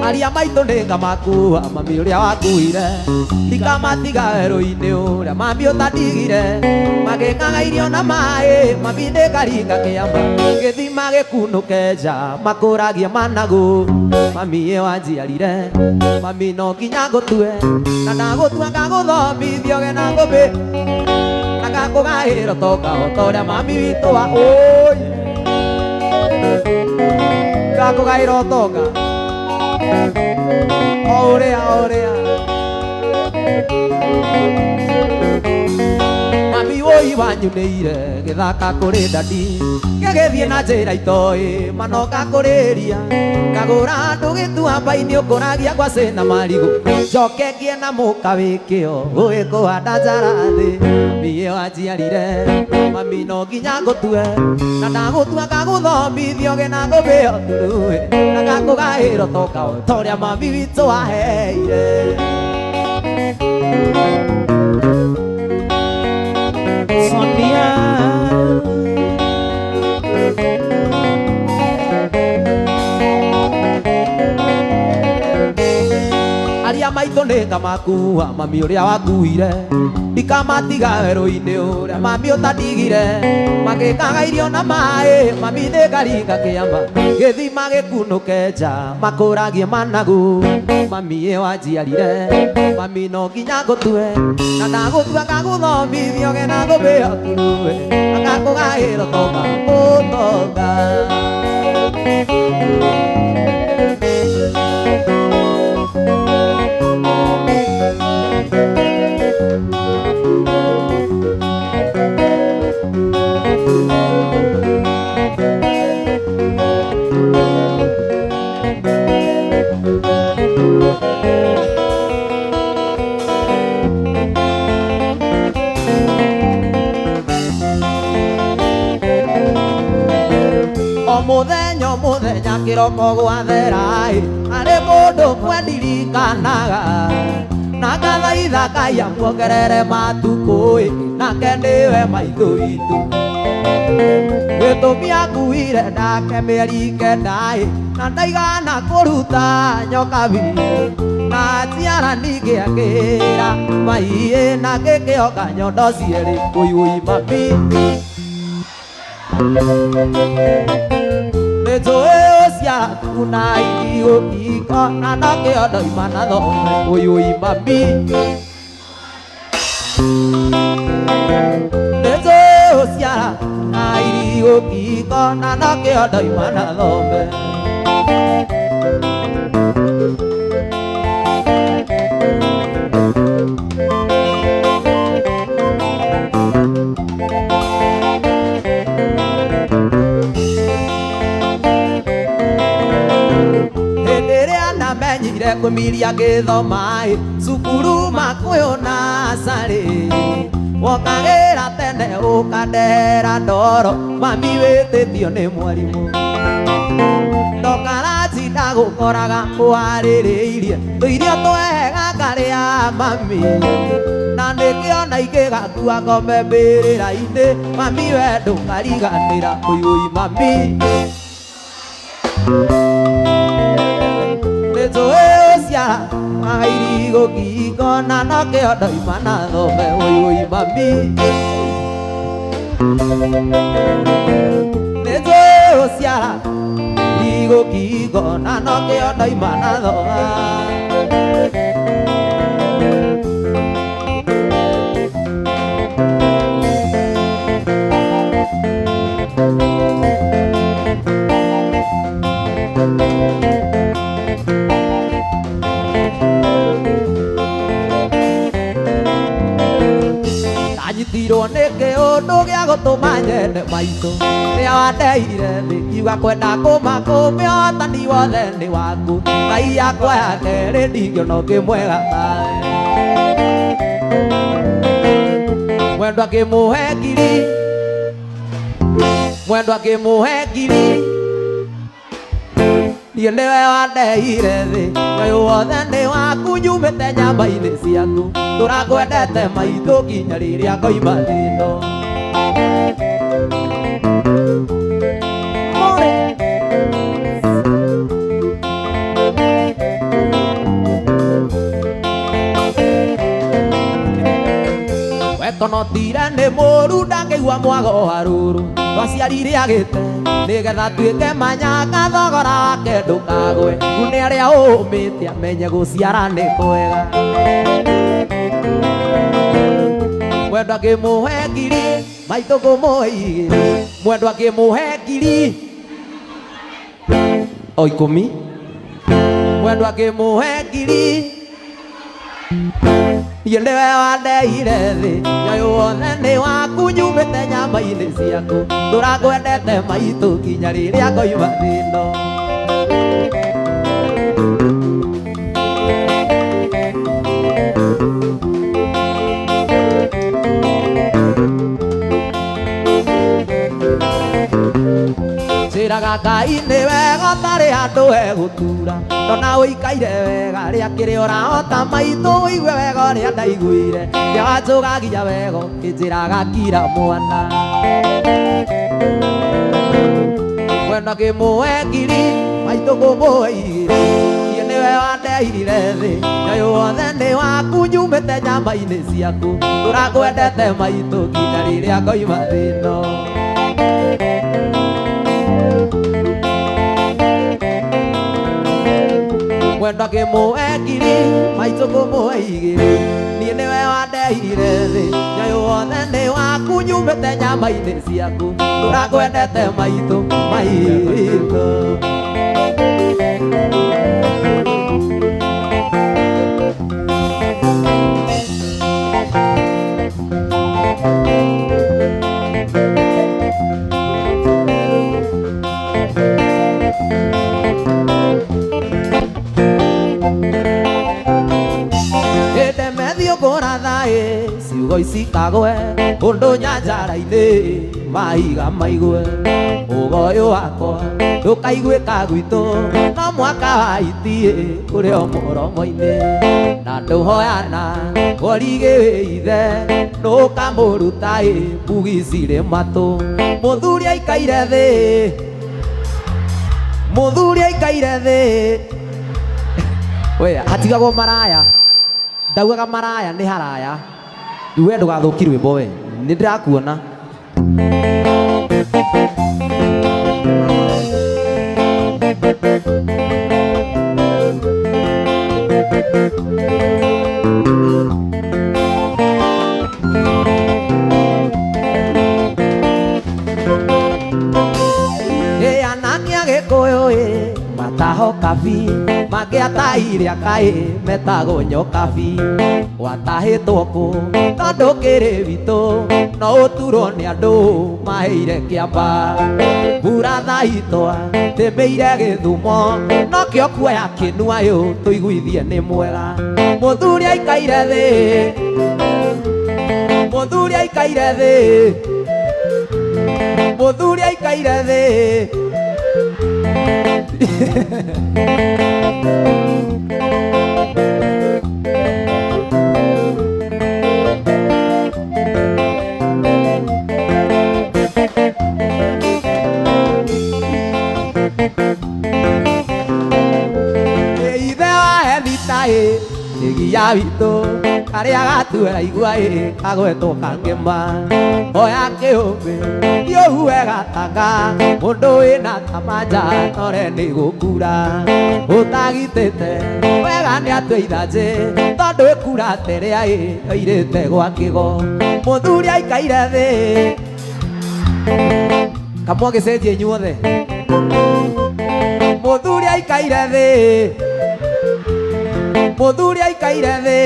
Aria maitũ nĩ ngamakua mami ũrĩa wakuire ndikamatiga werũ-inĩ ũrĩa mami ũtandigire magĩkaga irio na maĩ mami nĩ ngaringa kĩama gĩthima gĩkunũke nja makũragie managu mami ĩ wanjiarire mami no nginya ngũtue na ndagũtua ngagũthomithia ũge na thũmbĩ na ngakũgaĩra ũtonga o ta ũrĩa mami witũ wa ũi ngakũgaĩra ũtonga o ũrĩa o ũrĩa mami wũi wanyunĩire gĩthaka kũrĩ ndadi gĩgĩthiĩ na njĩra itoĩ manoka kũrĩria ngagũra andũ gĩtuamba-inĩ ũkũragia ngwacĩ na marigũ njoke ngĩe na mũka wĩkĩo ũĩ kũhanda njara thĩ mami ĩ wanjiarire mami no nginya ngũtue na ndagũtua ngagũthomithia ũge na thũmbĩ ĩyo ndurue na ngakũgaĩra ũtonga o ta ũrĩa mami witũ aheire. Sonia Aria maitũ nĩ ngamakua mami ũrĩa wakuire ndikamatiga werũ-inĩ ũrĩa mami ũtandigire magĩkaga irio na maĩ mami nĩ ngaringa kĩama gĩthima gĩkunũke nja makũragie managu mami ĩ wanjiarire mami no nginya ngũtue na ndagũtua ngagũthomithia ũge na thũmbĩ ĩyo ndurue na ngakũgaĩra ũtonga ũtonga. O muthenya o muthenya Kĩroko gwathera arĩ mũndũ mwendirikanaga na ngathaitha Ngai amuongerere matukũ nake nĩwe maitũ witũ. Gĩtũmi akuire nake mĩeri kenda na ndaigana kũruta nyokabi na ciara ningĩ akĩra maiĩ na gĩkĩoka nyondo cierĩ ũiũi mami. Nĩnjũĩ ũciaraku na irigũ na nokĩo ndoima na thome ũiũi mami. Nĩnjũĩ ũciaraku na irigũ na nokĩo ndoima na thome. Kwĩmiria ngĩthoma cukuru makũyũ na carĩ wokagĩra tene ũkandehera ndoro mami wĩtĩtio nĩ mwarimũ. Ndokaraci ndagũkoraga ũharĩrĩirie tũirio twega ngarĩa mami na nĩkĩo na ingĩgakua ngome mbĩrĩra-inĩ mami we ndũkariganĩra ũiũi mami. Nĩnjũĩ ũciara irigũ ngingo na nokĩo ndoima na thome ũiũi mami. Nĩnjũĩ ũciara irigũ ngingo na nokĩo ndoima na thome. Ndanyitirwo nĩ kĩũndũ gĩa gũtũma nyende maitũ rĩrĩa wandeire thĩ ngiuga kwenda kũmakũmia ũhotani wothe nĩ waku Ngai yakwa ya kerĩ ndingĩona ũngĩ mwega tawe. Mwendwa ngĩmũhe ngiri, mwendwa ngĩmũhe ngiri, niĩ nĩwe wandeire thĩ ũyũ wothe nĩ waku nyumĩte nyama-inĩ ciaku tũrakwendete maitũ nginya rĩrĩa ngoima thĩ ĩno. Wekonotire nĩ mũru ndangĩigua mwago wa rũrũ twaciarire agĩte nĩgetha tuĩke manyanga thogora wake ndũkagwe nĩ arĩa ũmĩte amenye gũciara nĩ kwega. Mwendwa ngĩmũhe ngiri maitũ ngũmũhe igĩrĩ mwendwa ngĩmũhe ngiri o ikũmi mwendwa ngĩmũhe ngiri niĩ nĩwe wandeire thĩ ũyũ wothe nĩ waku nyumĩte nyama-inĩ ciaku tũrakwendete maitũ nginya rĩrĩa ngoima thĩ ĩno. Njĩraga Ngai nĩ wega ũtarĩ handũ hegũtura ndona ũikaire wega rĩa kĩrĩa ũrahota maitũ ũigue wega ũrĩa ndaiguire rĩa wanjũgagia wega ũkĩnjĩraga kira mwana. Mwendwa ngĩmũhe ngiri maitũ ngũmũhe igĩrĩ niĩ nĩwe wandeire thĩ ũyũ wothe nĩ waku nyumĩte nyama-inĩ ciaku tũrakwendete maitũ nginya rĩrĩa ngoima thĩ ĩno. Mwendwa ngĩmũhe ngiri maitũ ngũmũhe igĩrĩ niĩ nĩwe wandeire thĩ ũyũ wothe nĩ waku nyumĩte nyama-inĩ ciaku tũrakwendete maitũ maitũ. Ciugo ici kagwe ũndũ nyanjara-inĩ mahiga maigue Mũgambo ũyũ wakwa ndũkaiguĩka gwitũ no mwaka wa itiĩ ũrĩ o mũromo-inĩ na ndũhoyana worigĩ wĩ ithe nũkamũruta ĩ mbugi cirĩ matũ mũthuri aikaire thĩ mũthuri aikaire thĩ we hatigagwo maraya ndaugaga maraya nĩ haraya we ndũgathũki rwĩmbo we nĩ ndĩrakuona. Anake a Gĩkũyũ ĩ mataho kabi mangĩatahire akaĩ metagwo nyokabi watahĩtwo kũ tondũ kĩrĩ witũ no ũturwo nĩ andũ maheire kĩamba mbura thaitwa tĩmĩire gĩthumo nokĩo kuoya kĩnua yũ tũiguithie nĩ mwega mũthuri aikaire thĩ mũthuri aikaire thĩ mũthuri aikaire thĩ. Ithe wa Emita ĩ ĩgia witũ karĩa gatuera igua ĩ kagwetwo kangĩma oya kĩũmbĩ thiũhue gatanga mũndũ wĩna tamanja tore nĩ gũkura ũtagitĩte wega nĩ atue ithanjĩ tondũ ĩkura terea ĩ oirĩte gwa kĩgo mũthuri aikaire thĩ kamwagĩcenjie inyuothe mũthuri aikaire thĩ mũthuri aikaire thĩ.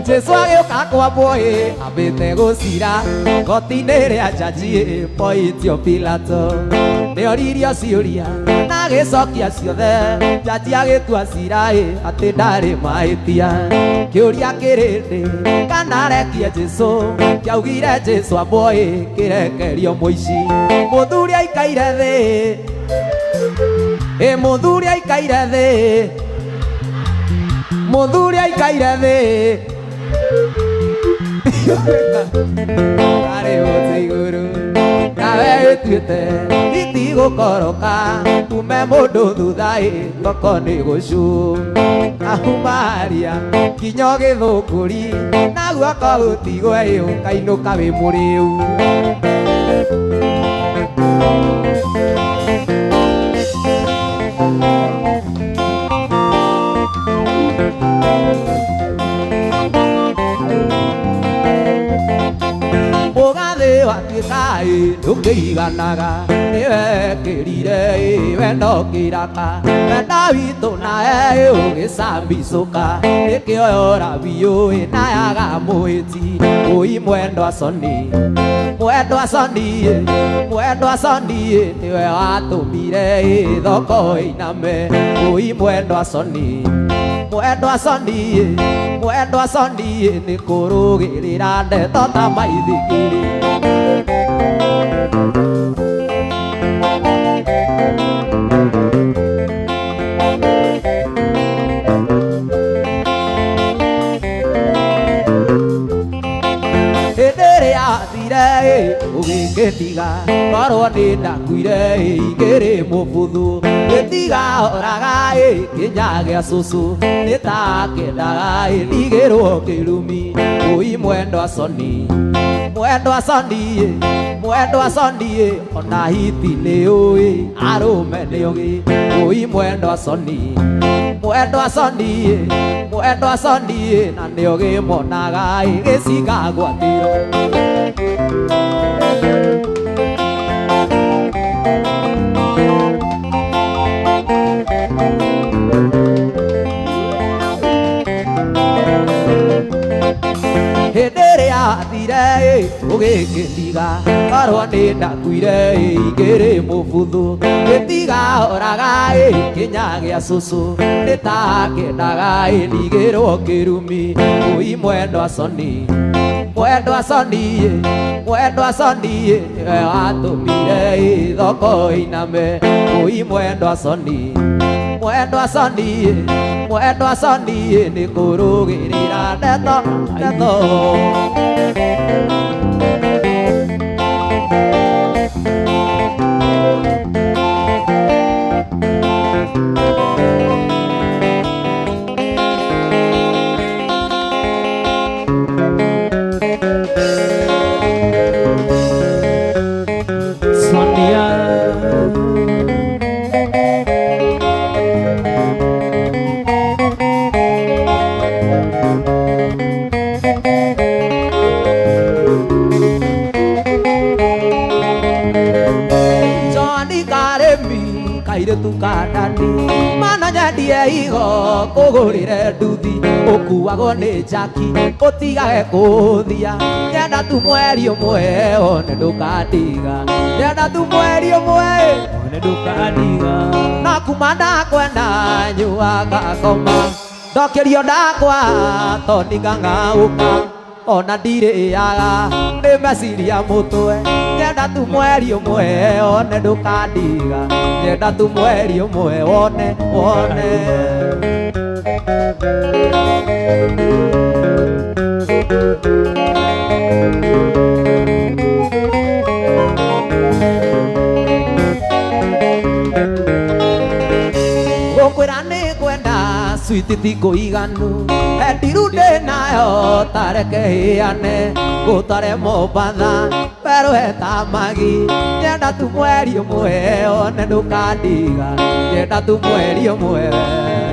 Jesu agĩũka kwambwo ĩ ambĩte gũcira goti-inĩ rĩa jaji ĩ Pontio Pilato nĩoririo ciũria na agĩcokia ciothe jaji agĩtua cira ĩ atĩ ndarĩ mahĩtia kĩũria kĩrĩndĩ kana arekie Jesu kĩaugire Jesu ambwo ĩ kĩrekerio mũici mũthuri aikaire thĩ ĩ mũthuri aikaire thĩ mũthuri aikaire thĩ arĩ ũtĩ igũrũ nawe wĩtuĩte itigũkoroka ume mũndũ thutha ĩ thoko nĩ gũcu ahumaria kinya gĩthũngũri na guoko gũtigwe ĩ ũkainũka wĩ mũrĩu. Mũgathĩ watuĩka ĩ ndũkĩiganaga nĩwekĩrire ĩ wendo kĩraka wenda witũ nawe ĩ ũgĩcambicũka nĩkĩo yora biũ ĩ nayaga mũhĩti ũi mwendwa Soni mwendwa Soni ĩ mwendwa Soni ĩ nĩwe watũmire ĩ thoko ĩiname ũi mwendwa Soni mwendwa Soni ĩ mwendwa Soni ĩ nĩ kũrũgĩrĩra ndeto ta maithikiri. Hĩndĩ ĩrĩa athire ĩ ũgĩkĩtiga korwo nĩ ndakuire ĩ ingĩrĩ mũbuthu gĩtigahoraga ĩ kĩnya gĩa cũcũ nĩ takendaga ĩ ndigĩrwo kĩrumi ũi mwendwa Soni mwendwa Soni ĩ mwendwa Soni ĩ ona hiti nĩ ũĩ arũme nĩ ũgĩ ũi mwendwa Soni mwendwa Soni ĩ mwendwa Soni ĩ na nĩ ũgĩmonaga ĩ gĩcikagwatĩro. Hĩndĩ ĩrĩa athire Ũgĩkĩndiga korwo nĩ ndakuire ingĩrĩ mũbuthu gĩtigahoraga kĩnya gĩa cũcũ nĩtakĩendaga ndigĩrwo kĩrumi ũi mwendwa Soni mwendwa Soni mwendwa Soni nĩwe watũmire thoko iname ũi mwendwa Soni mwendwa Soni mwendwa Soni nĩ kũrũgĩrĩra ndeto ndeto. Sonia. Johnny Karemi kairĩtu ka Dani mana nyendie igo kũgũrĩre nduthi ũkuagwo nĩ Jackie ũtigage kũthia nyenda tu mweri ũmwe one ndũkandiga nyenda tu mweri ũmwe One ndũkandiga. Na kuma ndakwenda nyuaga ngoma ndokĩrio ndakwa tondũ ngang'aũka ona ndirĩaga nĩ meciria mũtwe nyenda tu mweri ũmwe one ndũkandiga nyenda tu mweri ũmwe wone wone. Gũkwĩra nĩ kwenda switi ti kũiganu endiru ndĩ nayo tareke hĩane ngũtware Mombatha werũhe ta magi nyenda tu mweri ũmwe one ndũkandiga nyenda tu mweri ũmwe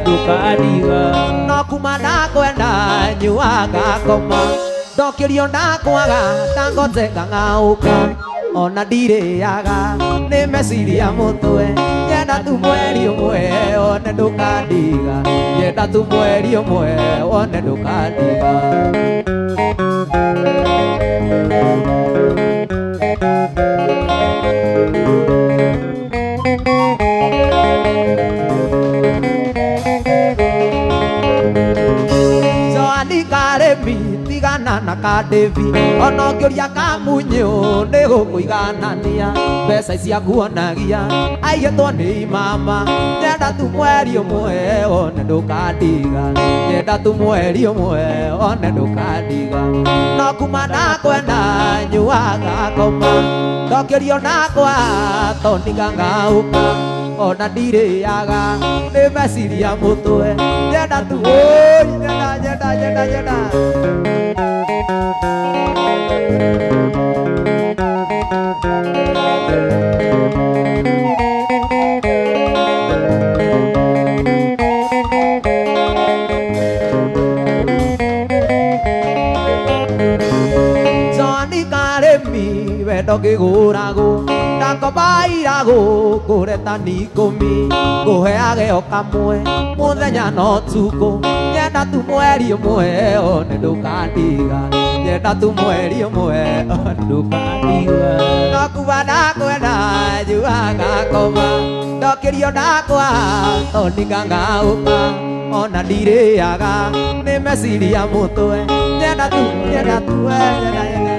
Ndũkandiga. No kuma ndakwenda nyuaga ngoma ndokĩrio ndakwaga ndangote ngang'aũka ona ndirĩaga nĩ meciria mũtwe nyenda tu mweri ũmwe one ndũkandiga nyenda tu mweri ũmwe one ndũkandiga. Joani Karemi tigana na Kadevi ona ũngĩũria Kamunyũ nĩ gũkũiganania mbeca icia nguonagia aigĩtwo nĩ imama nyenda tu mweri ũmwe one ndũkandiga nyenda tu mweri ũmwe one ndũkandiga no kuma ndakwenda nyuaga ngoma ndokĩrio ndakwa tondũ ngang'aũka ona ndirĩaga nĩ meciria mũtwe nyenda tu ũi nyenda nyenda nyenda nyenda. Johnny Karemi wendo ngĩgũragwo ndakomba iragũ ngũre tani ikũmi ngũheage o kamwe mũthenya na ũtukũ nyenda tu mweri ũmwe one ndũkandiga nyenda tu mweri ũmwe one Ndũkandiga. No kuma ndakwenda njuaga ngoma ndokĩrio ndakwa tondũ ngang'aũka ona ndirĩaga nĩ meciria mũtwe nyenda tu nyenda tu nyenda nyenda.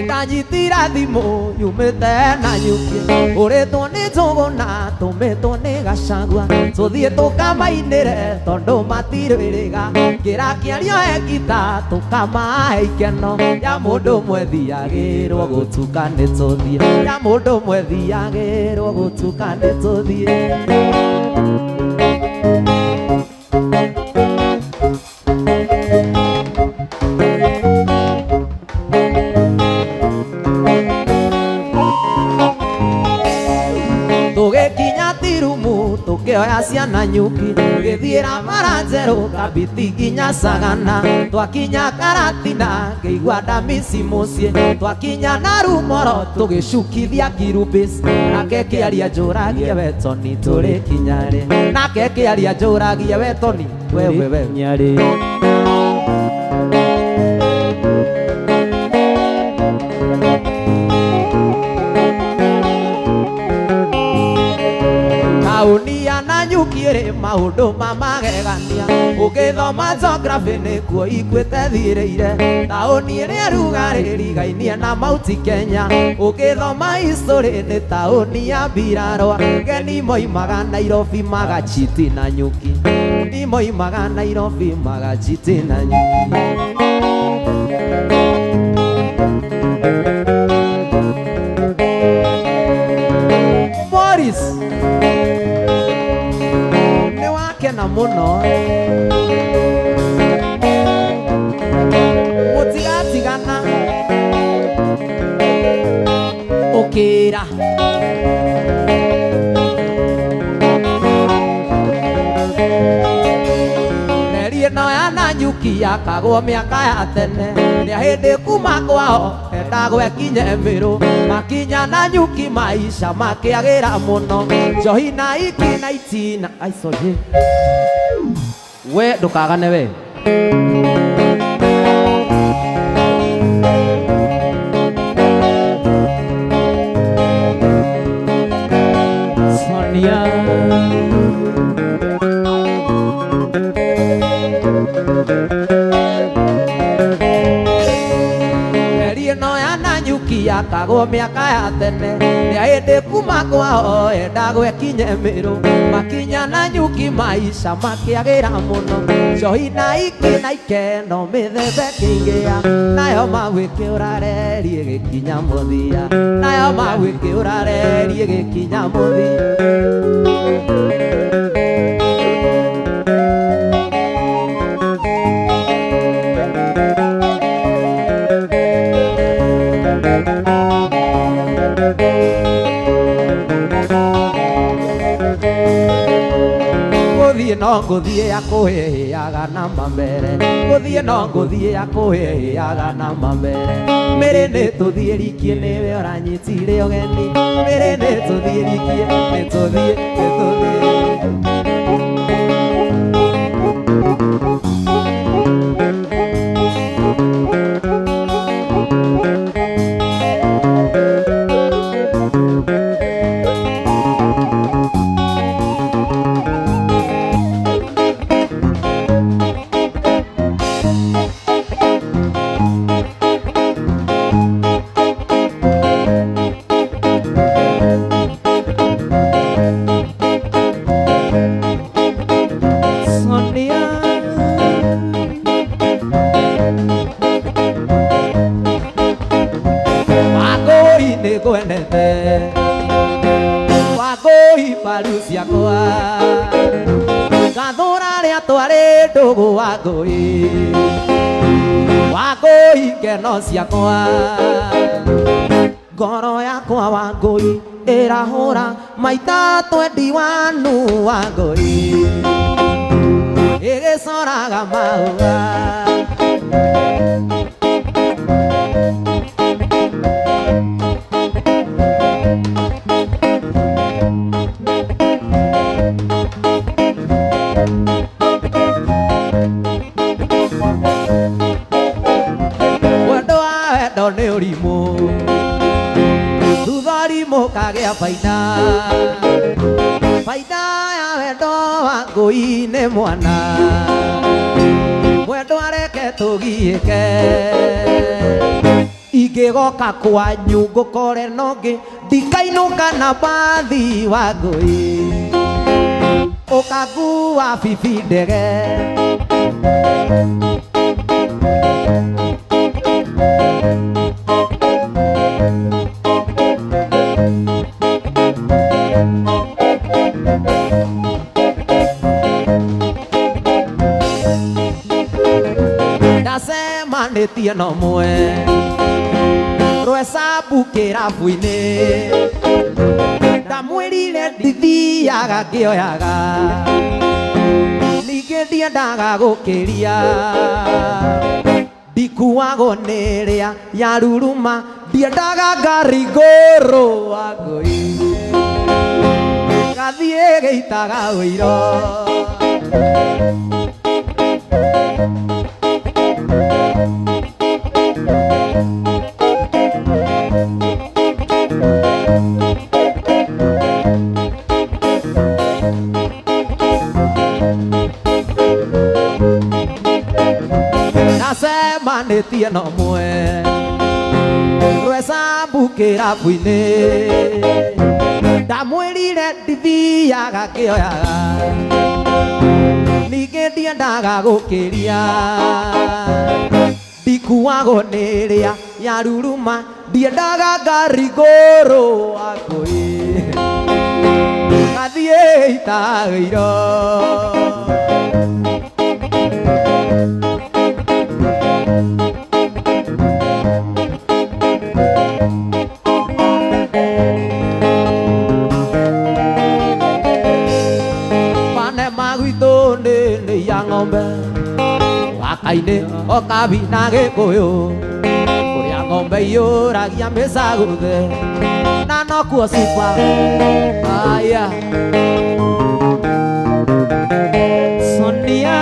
Ndanyitira thimũ yumĩte na nyuki ũrĩtwo nĩ Njũgũna tũmĩtwo nĩ Gachagua tũthiĩ tũkamainĩre tondũ matirwĩrĩga kĩra kĩario ekita tũkamahe ikeno ya mũndũ ũmwe thiagĩrwo gũtuka nĩ tũthiĩ ya mũndũ ũmwe thiagĩrwo gũtuka nĩ tũthiĩ. Tũkĩoya ciana nyuki Tũgĩthiĩra bara njerũ Kabiti nginya Sagana Twakinya Karatina Ngĩigua ndamici mũciĩ Twakinya Narumoro Tũgĩcukithia Kirubis Nake kĩaria njũragie we Toni tũrĩ kinya rĩ Nake kĩaria njũragie we Toni wewe wewe Nyarĩ. Taũni ya Nanyuki ĩrĩ maũndũ ma magegania Ũgĩthoma geography nĩkuo ikuĩte thirĩire Taũni ĩrĩa rugarĩ ĩrigainie na Mount Kenya Ũgĩthoma history nĩ taũni ya Mbirarwa Geni moimaga Nairobi magachiti Nanyuki Ni moimaga Nairobi magachiti Nanyuki Morris nĩ wakena mũno mũtigatigana ũkĩra Reri ĩno ya Nanyuki yakagwo mĩaka ya tene Nĩa hĩndĩ kuma kwao endagwo ĩkinye Mĩrũ Makinya Nanyuki maisha makĩagĩra mũno Njohi na iki na itina ai sorry We ndũkagane we Sonia. Reri ĩno ya Nanyuki yakagwo mĩaka ya tene Nĩa hĩndĩ kuma kwao endagwo ĩkinye Mĩrũ Makinya Nanyuki maisha makĩagĩra mũno Njohi na iki na ikeno mĩthemba ĩkĩingĩha Nayo magwĩkĩũra reri ĩgĩkinya mũthia Nayo magwĩkĩũra reri ĩgĩkinya mũthia Gũthiĩ no ngũthiĩ akũhĩhĩaga na mambere Gũthiĩ no ngũthiĩ akũhĩhĩaga na mambere Mĩrĩ nĩ tũthiĩ rikie nĩwe ũranyitire ũgeni Mĩrĩ nĩ tũthiĩ rikie nĩ tũthiĩ nĩ tũthiĩ Sonia. Wangũi nĩ ngwendete Wangũi mbaru ciakwa Ngathũra rĩa twarĩ ndũgũ Wangũi Wangũi ngeno ciakwa Ngoro yakwa Wangũi ĩrahũra maita 21 Wangũi Ĩgĩcoraga mahũa Wendo wa wendo nĩ ũrimũ Thutha ũrimũ kagĩa baida Baida ya wendo wa ngũi nĩ mwana Mwendo areke tũgiĩke Ingĩgoka kwanyu ngũkore nongĩ Ndikainũka na bathi wa ngũi Ũkangua bibi ndege Ndacemanĩtie na ũmwe Rwesabu kĩrabu-inĩ Ndamwĩrire Ndithiaga ngĩoyaga, ningĩ ndiendaga gũkĩria, ndikuagwo nĩ ĩrĩa ya ruruma, ndiendaga ngari ngũrũ wa ngũi gathiĩ gĩitaga ũiro. Nacemanĩtie na ũmwe rwecambu kĩrabu-inĩ, ndamwĩrire ndithiaga ngĩoyaga, ningĩ ndiendaga gũkĩria, ndikuagwo nĩ ĩrĩa ya ruruma, ndiendaga ngari ngũrũ wa ngũi gathiĩ itaga iro. Pane magwitũ nĩ ya ng'ombe wakainĩ okabi na gĩkũyũ, kũrĩa ng'ombe iyũragia mĩcagũthe na nokuo cuba aya. Sonia.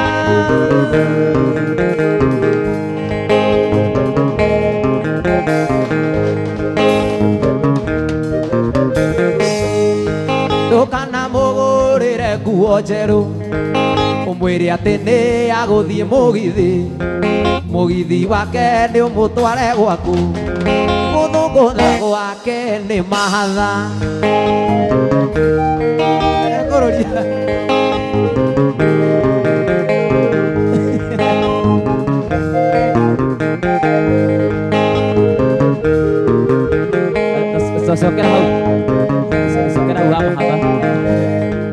Ndũkana mũgũrĩre nguo njerũ, ũmwĩre atĩ nĩ agũthiĩ mũgithi, mũgithi wake nĩ ũmũtware gwaku, gũthũngũtha gwake nĩ mahatha. Ngũrũria. Cokera hau. Cokera hau ha mahatha.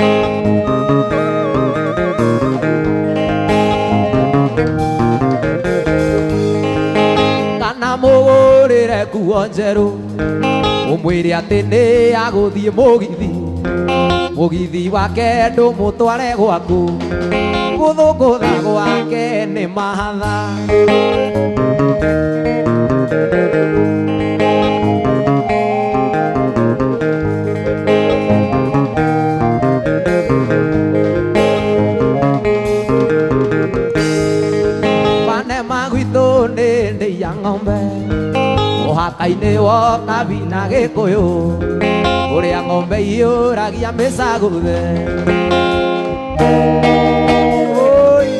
Kana mũgũrĩre nguo njerũ, ũmwĩre atĩ nĩ agũthiĩ mũgithi, mũgithi wake ndũmũtware gwaku, gũthũngũtha gwake nĩ mahatha. Pane magwitũ nĩ ya ng'ombe mũhaka-inĩ wokabi na gĩkũyũ, kũrĩa ng'ombe iyũragia mĩcagũthe. Oi.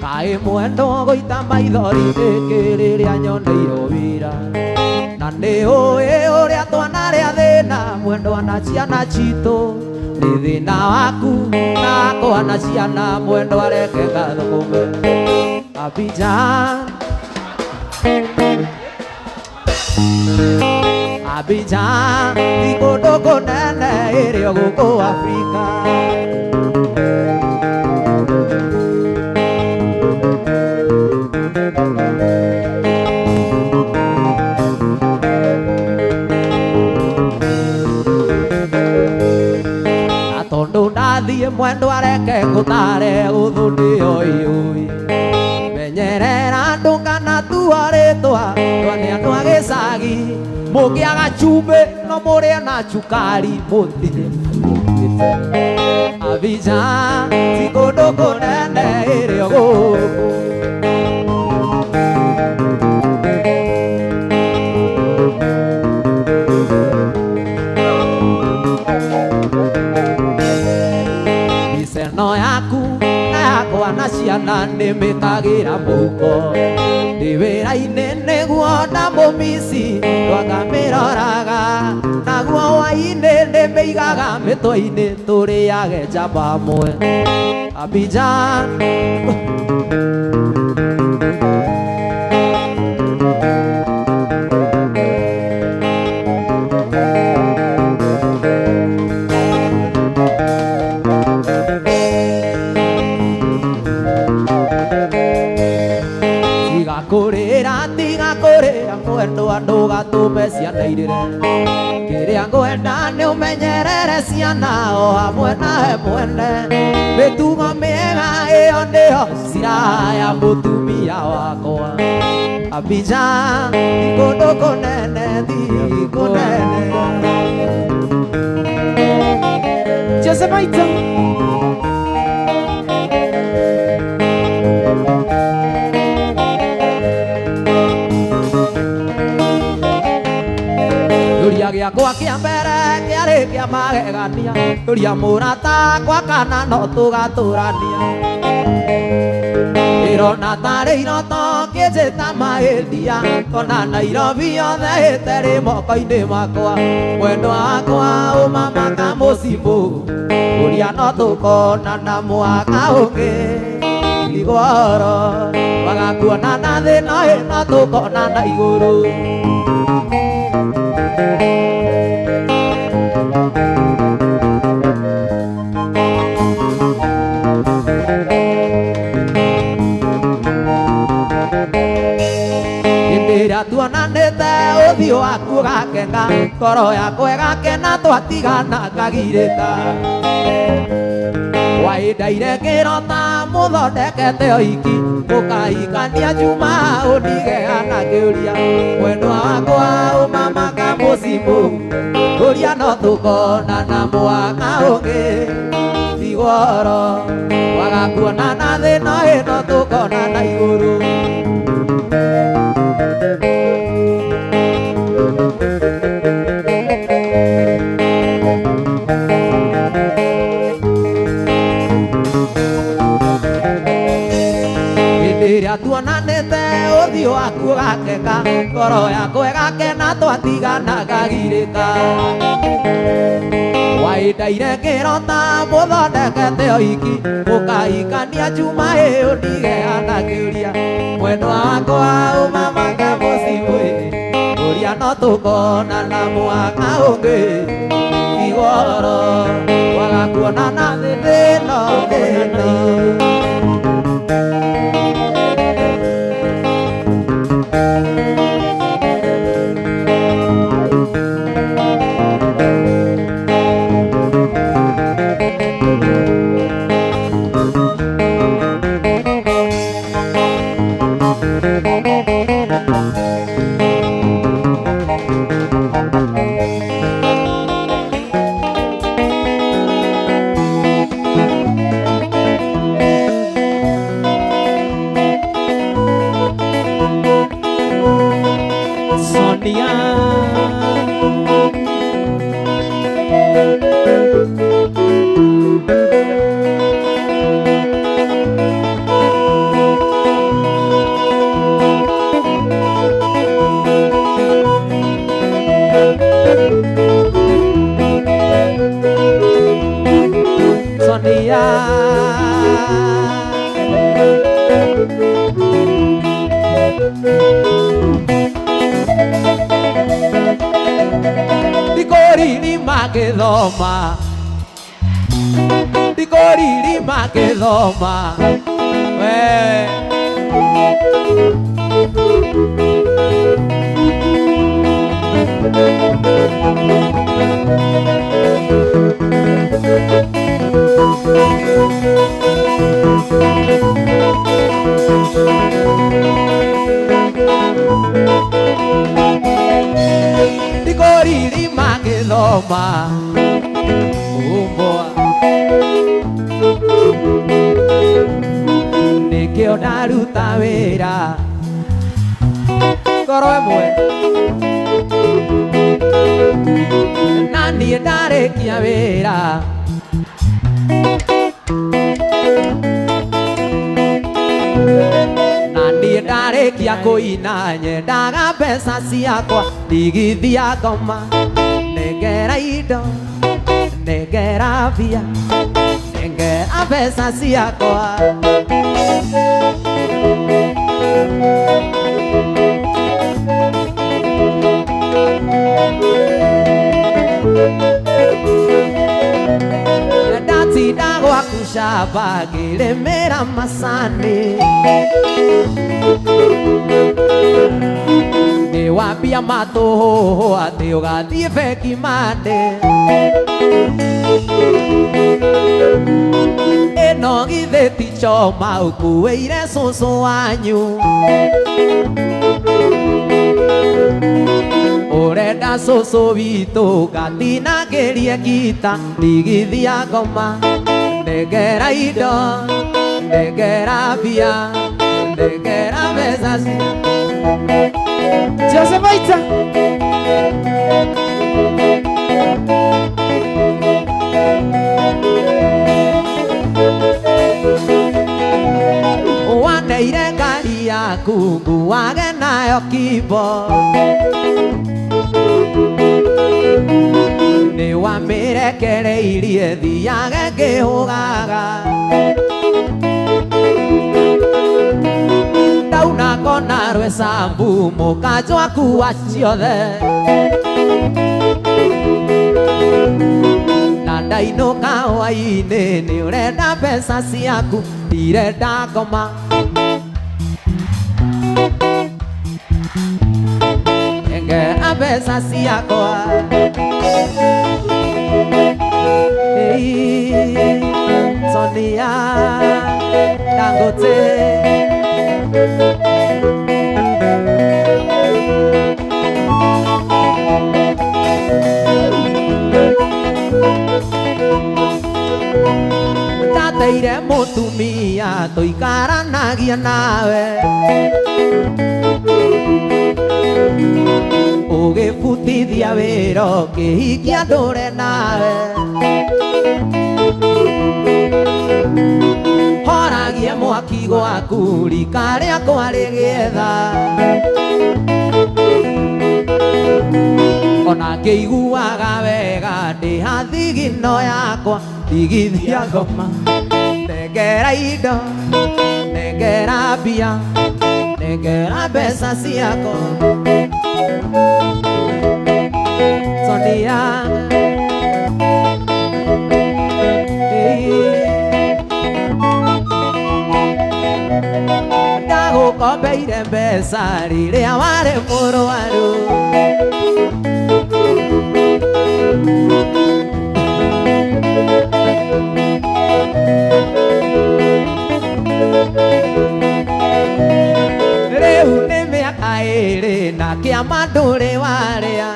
Kaĩ mwendwo gũita maithori nĩkĩ rĩrĩa nyoneirwo wĩra, na nĩ ũĩ ũrĩa twanarĩa thĩna, mwendwa na ciana citũ nĩ thĩna waku na wakwa na ciana, mwendwa reke ngathũkũme Abidjan. Abidjan ti kũndũ kũnene ĩrĩ o gũkũ Afrika. Na tondũ ndathiĩ mwendwa reke ngũtare ũthũ nĩyo ĩũĩ, menyerera ndũkana tua rĩtwa twa nĩ andũ a gĩcagi, mũngĩaga cumbĩ no mũrĩe na cukari mũthire. Abidjan ti kũndũ kũnene ĩrĩ o gũkũ. Mbica ĩno yaku na yakwa na ciana nĩ mĩkagĩra mũhuko, ndĩ wĩra-inĩ nĩguo ndamũmici twakamĩroraga, naguo hwaĩ-inĩ nĩmĩigaga mĩtwe-inĩ tũrĩage njamba hamwe. Abidjan. Ndũgatũme ciana irĩre. Kĩrĩa ngwenda nĩ ũmenyerere ciana o hamwe nawe mwene. Mĩtugo mĩega ĩyo nĩyo silaha ya mũtumia wakwa. Abija ti kũndũ kũnene, ti kũnene. Jose Maitũ. Kĩũria gĩakwa kĩa mbere kĩarĩ kĩa magegania. Kĩũria mũrata akwa kana no tũgatũrania. Ĩrona tarĩ iroto kĩnjĩta mahĩtia. Kona Nairobi yothe ĩterĩ moko-inĩ makwa. Mwendwa wakwa ũmama kamũcimũ. Ũria no tũkonana mwaka ũngĩ. Igoro wagakuonana thĩ no ĩno tũkonana igũrũ. Hĩndĩ ĩrĩa tuonanĩte ũthiũ waku ũgakenga, ngoro yakwa ĩgakena twatigana ngagirĩka. Waindaire ngĩrota mũthondekete ũhiki, mũkahikania Juma ũndigeana ngĩũria. Mwendwa wakwa ũmama kamũcimũ, ũria no tũkonana mwaka ũngĩ. Igoro wagakuonana thĩ no ĩno tũkonana igũrũ. Hĩndĩ ĩrĩa tuonanĩte ũthiũ waku ũgakenga, ngoro yakwa ĩgakena twatigana ngagirĩka. Waindaire ngĩrota mũthondekete ũhiki, mũkahikania Juma ĩyo ndigeana ngĩũria. Mwendwa wakwa ũmama kamũcimũ ĩ, ũria no tũkonana mwaka ũngĩ. Igoro wagakuonana thĩ ĩno ĩno. Sonia. Sonia. Ndikoriri magĩthoma, ndikoriri magĩthoma. We ndikoriri magĩthoma umbwa nĩkĩo ndaruta wĩra ngoro ĩmwe na niĩ ndarĩkia wĩra. Na niĩ ndarĩkia kũina nyendaga mbeca ciakwa ndigithia ngoma. Nengera indo, nengera mbia, nengera mbeca ciakwa. Ndatinda gwaku shamba ngĩrĩmĩra macani. Nĩ Wambia matũhũhũ atĩ ũgathiĩ bengi mande ĩno githĩ ti choma ũkuĩire cũcũ wanyu ũrenda cũcũ witũ ngatinangĩrie ngita ndigithia ngoma ndengera indo ndengera mbia ndengera mbeca cia Jose Maita. Waneire ngari yaku nguage nayo kimbo nĩ wamĩrekereirie thiage ngĩhũgaga ndauna kona rwecambu mũkanjo akua ciothe na ndainũka hwainĩ nĩ ũrenda mbeca ciaku ndirenda ngoma nengera mbeca ciakwa. Ei, Sonia Dangote. Ndateire mũtumia tũikaranagia nawe ũgĩbutithia wĩra ũkĩhikia ndũre nawe horagie mwaki gwaku rika rĩakwa rĩgĩetha ona ngĩiguaga wega ndĩ hathigino yakwa ndigithia ngoma nengera indo nengera mbia nengera mbeca ciakwa. Sonia ndagũkombeire mbeca rĩrĩa warĩ mũrwaru rĩu nĩ mĩaka ĩrĩ na kĩama ndũrĩ warĩa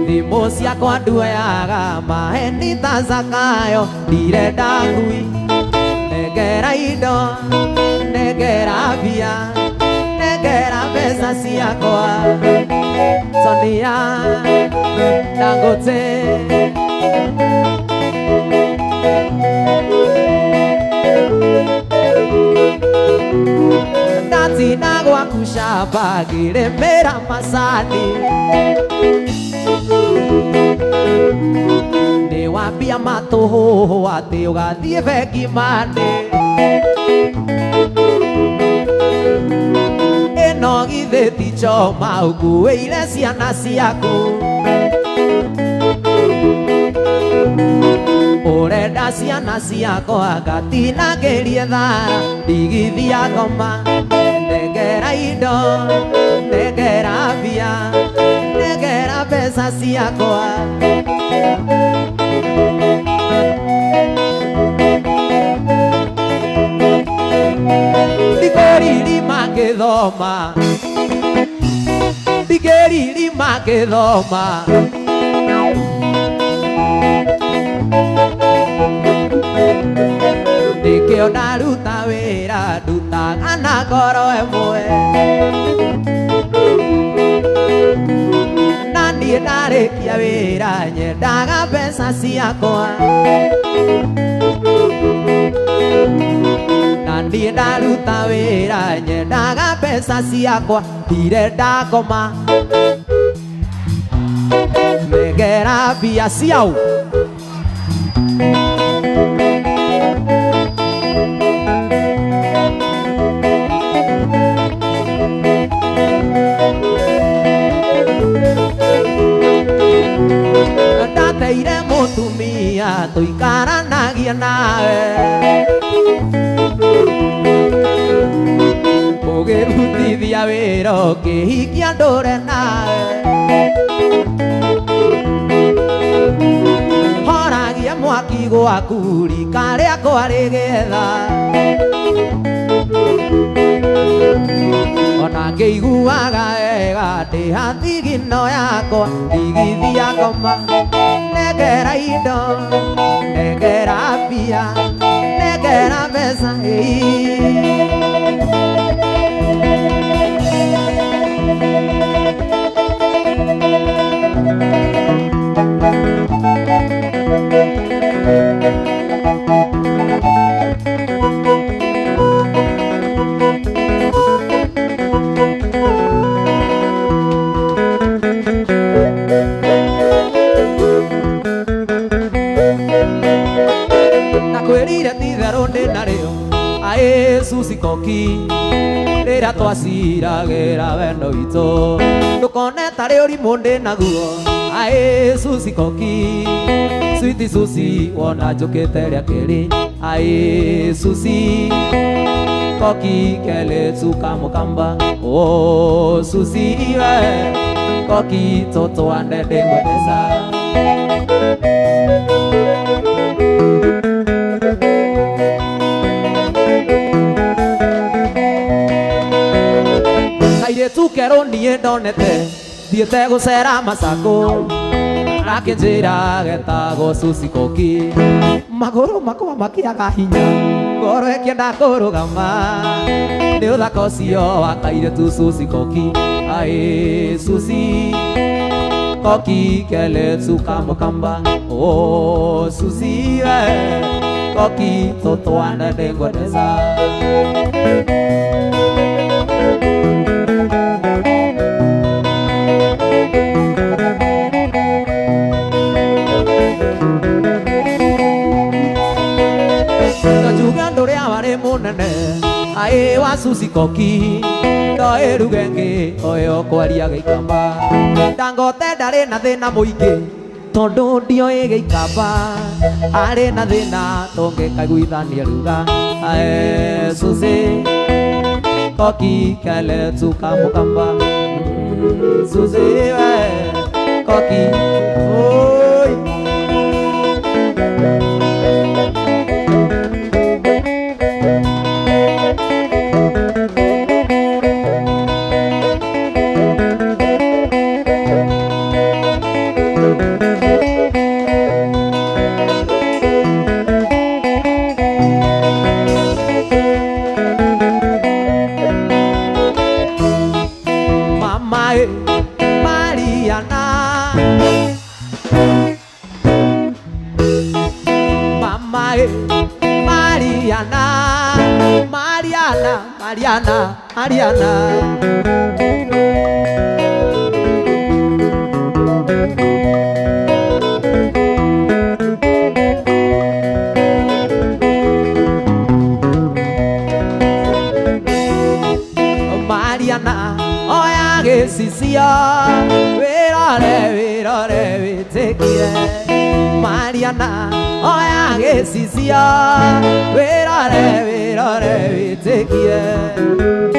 thimũ ciakwa nduoyaga maheni ta Zakayo ndirenda ngui nengera indo nengera mbia nengera mbeca ciakwa. Sonia Dangote. Ndatina gwaku shamba ngĩrĩmĩra macani nĩ wambia matũhũhũ atĩ ũgathiĩ bengi mande ĩno githĩ ti choma ũkuĩire ciana ciaku ũrenda ciana ciakwa ngatinangĩrie thara ndigithia ngoma nengera indo nengera mbia nengera mbeca ciakwa. Ndikũririma ngĩthoma ndikĩririma ngĩthoma nĩkĩo ndaruta wĩra ndutaga na ngoro ĩmwe na niĩ ndarĩkia wĩra nyendaga mbeca ciakwa na niĩ ndaruta wĩra nyendaga mbeca ciakwa ndirenda ngoma nengera mbia ciau. Ndateire mũtumia tũikaranagia nawe Caria wĩra ũkĩhikia ndũre nawe. Horagia mwaki gwaku rika rĩakwa rĩgĩetha. Ona ngĩiguaga wega ndĩ hathigino yakwa ndigithia ngoma. Nengera indo, nengera mbia, nengera mbeca ĩĩ. Ndakwĩrire ti itherũ ndĩ narĩo aĩ Susi koki rĩrĩa twaciragĩra wendo witũ ndũkone tarĩ ũrimũ ndĩ naguo aĩ Susi koki switi Susi wona njũkĩte rĩa kerĩ aĩ Susi koki keletu kamũkamba o Susi we koki tũtwane ndĩngwendeza. Kairĩtu kerũ niĩ ndonete thiĩte gũcera Masako gakĩnjĩra getagwo Susi koki magũrũ makwa makĩaga hinya ngoro ĩkĩenda kũrũgama nĩ ũthaka ũcio wa kairĩtu Susi koki aĩ Susi koki keletu kamũkamba o Susi we koki tũtwane ndĩngwendeza. Ngajuga ndũrĩa warĩ mũnene aĩ wa Susi koki ndoĩ ruga ĩngĩ oyo kwaria gĩikamba Dangote ndarĩ na thĩna mũingĩ tondũ ndioĩ gĩikamba arĩ na thĩna tũngĩkaiguithania ruga aĩ Susi koki keletu kamũkamba Susi we koki oi. Mama Mariana Mama Mariana Mariana Mariana Mariana Mariana oya gĩcicio wĩrore wĩrore wĩtĩkie Mariana oya gĩcicio wĩrore wĩrore wĩtĩkie.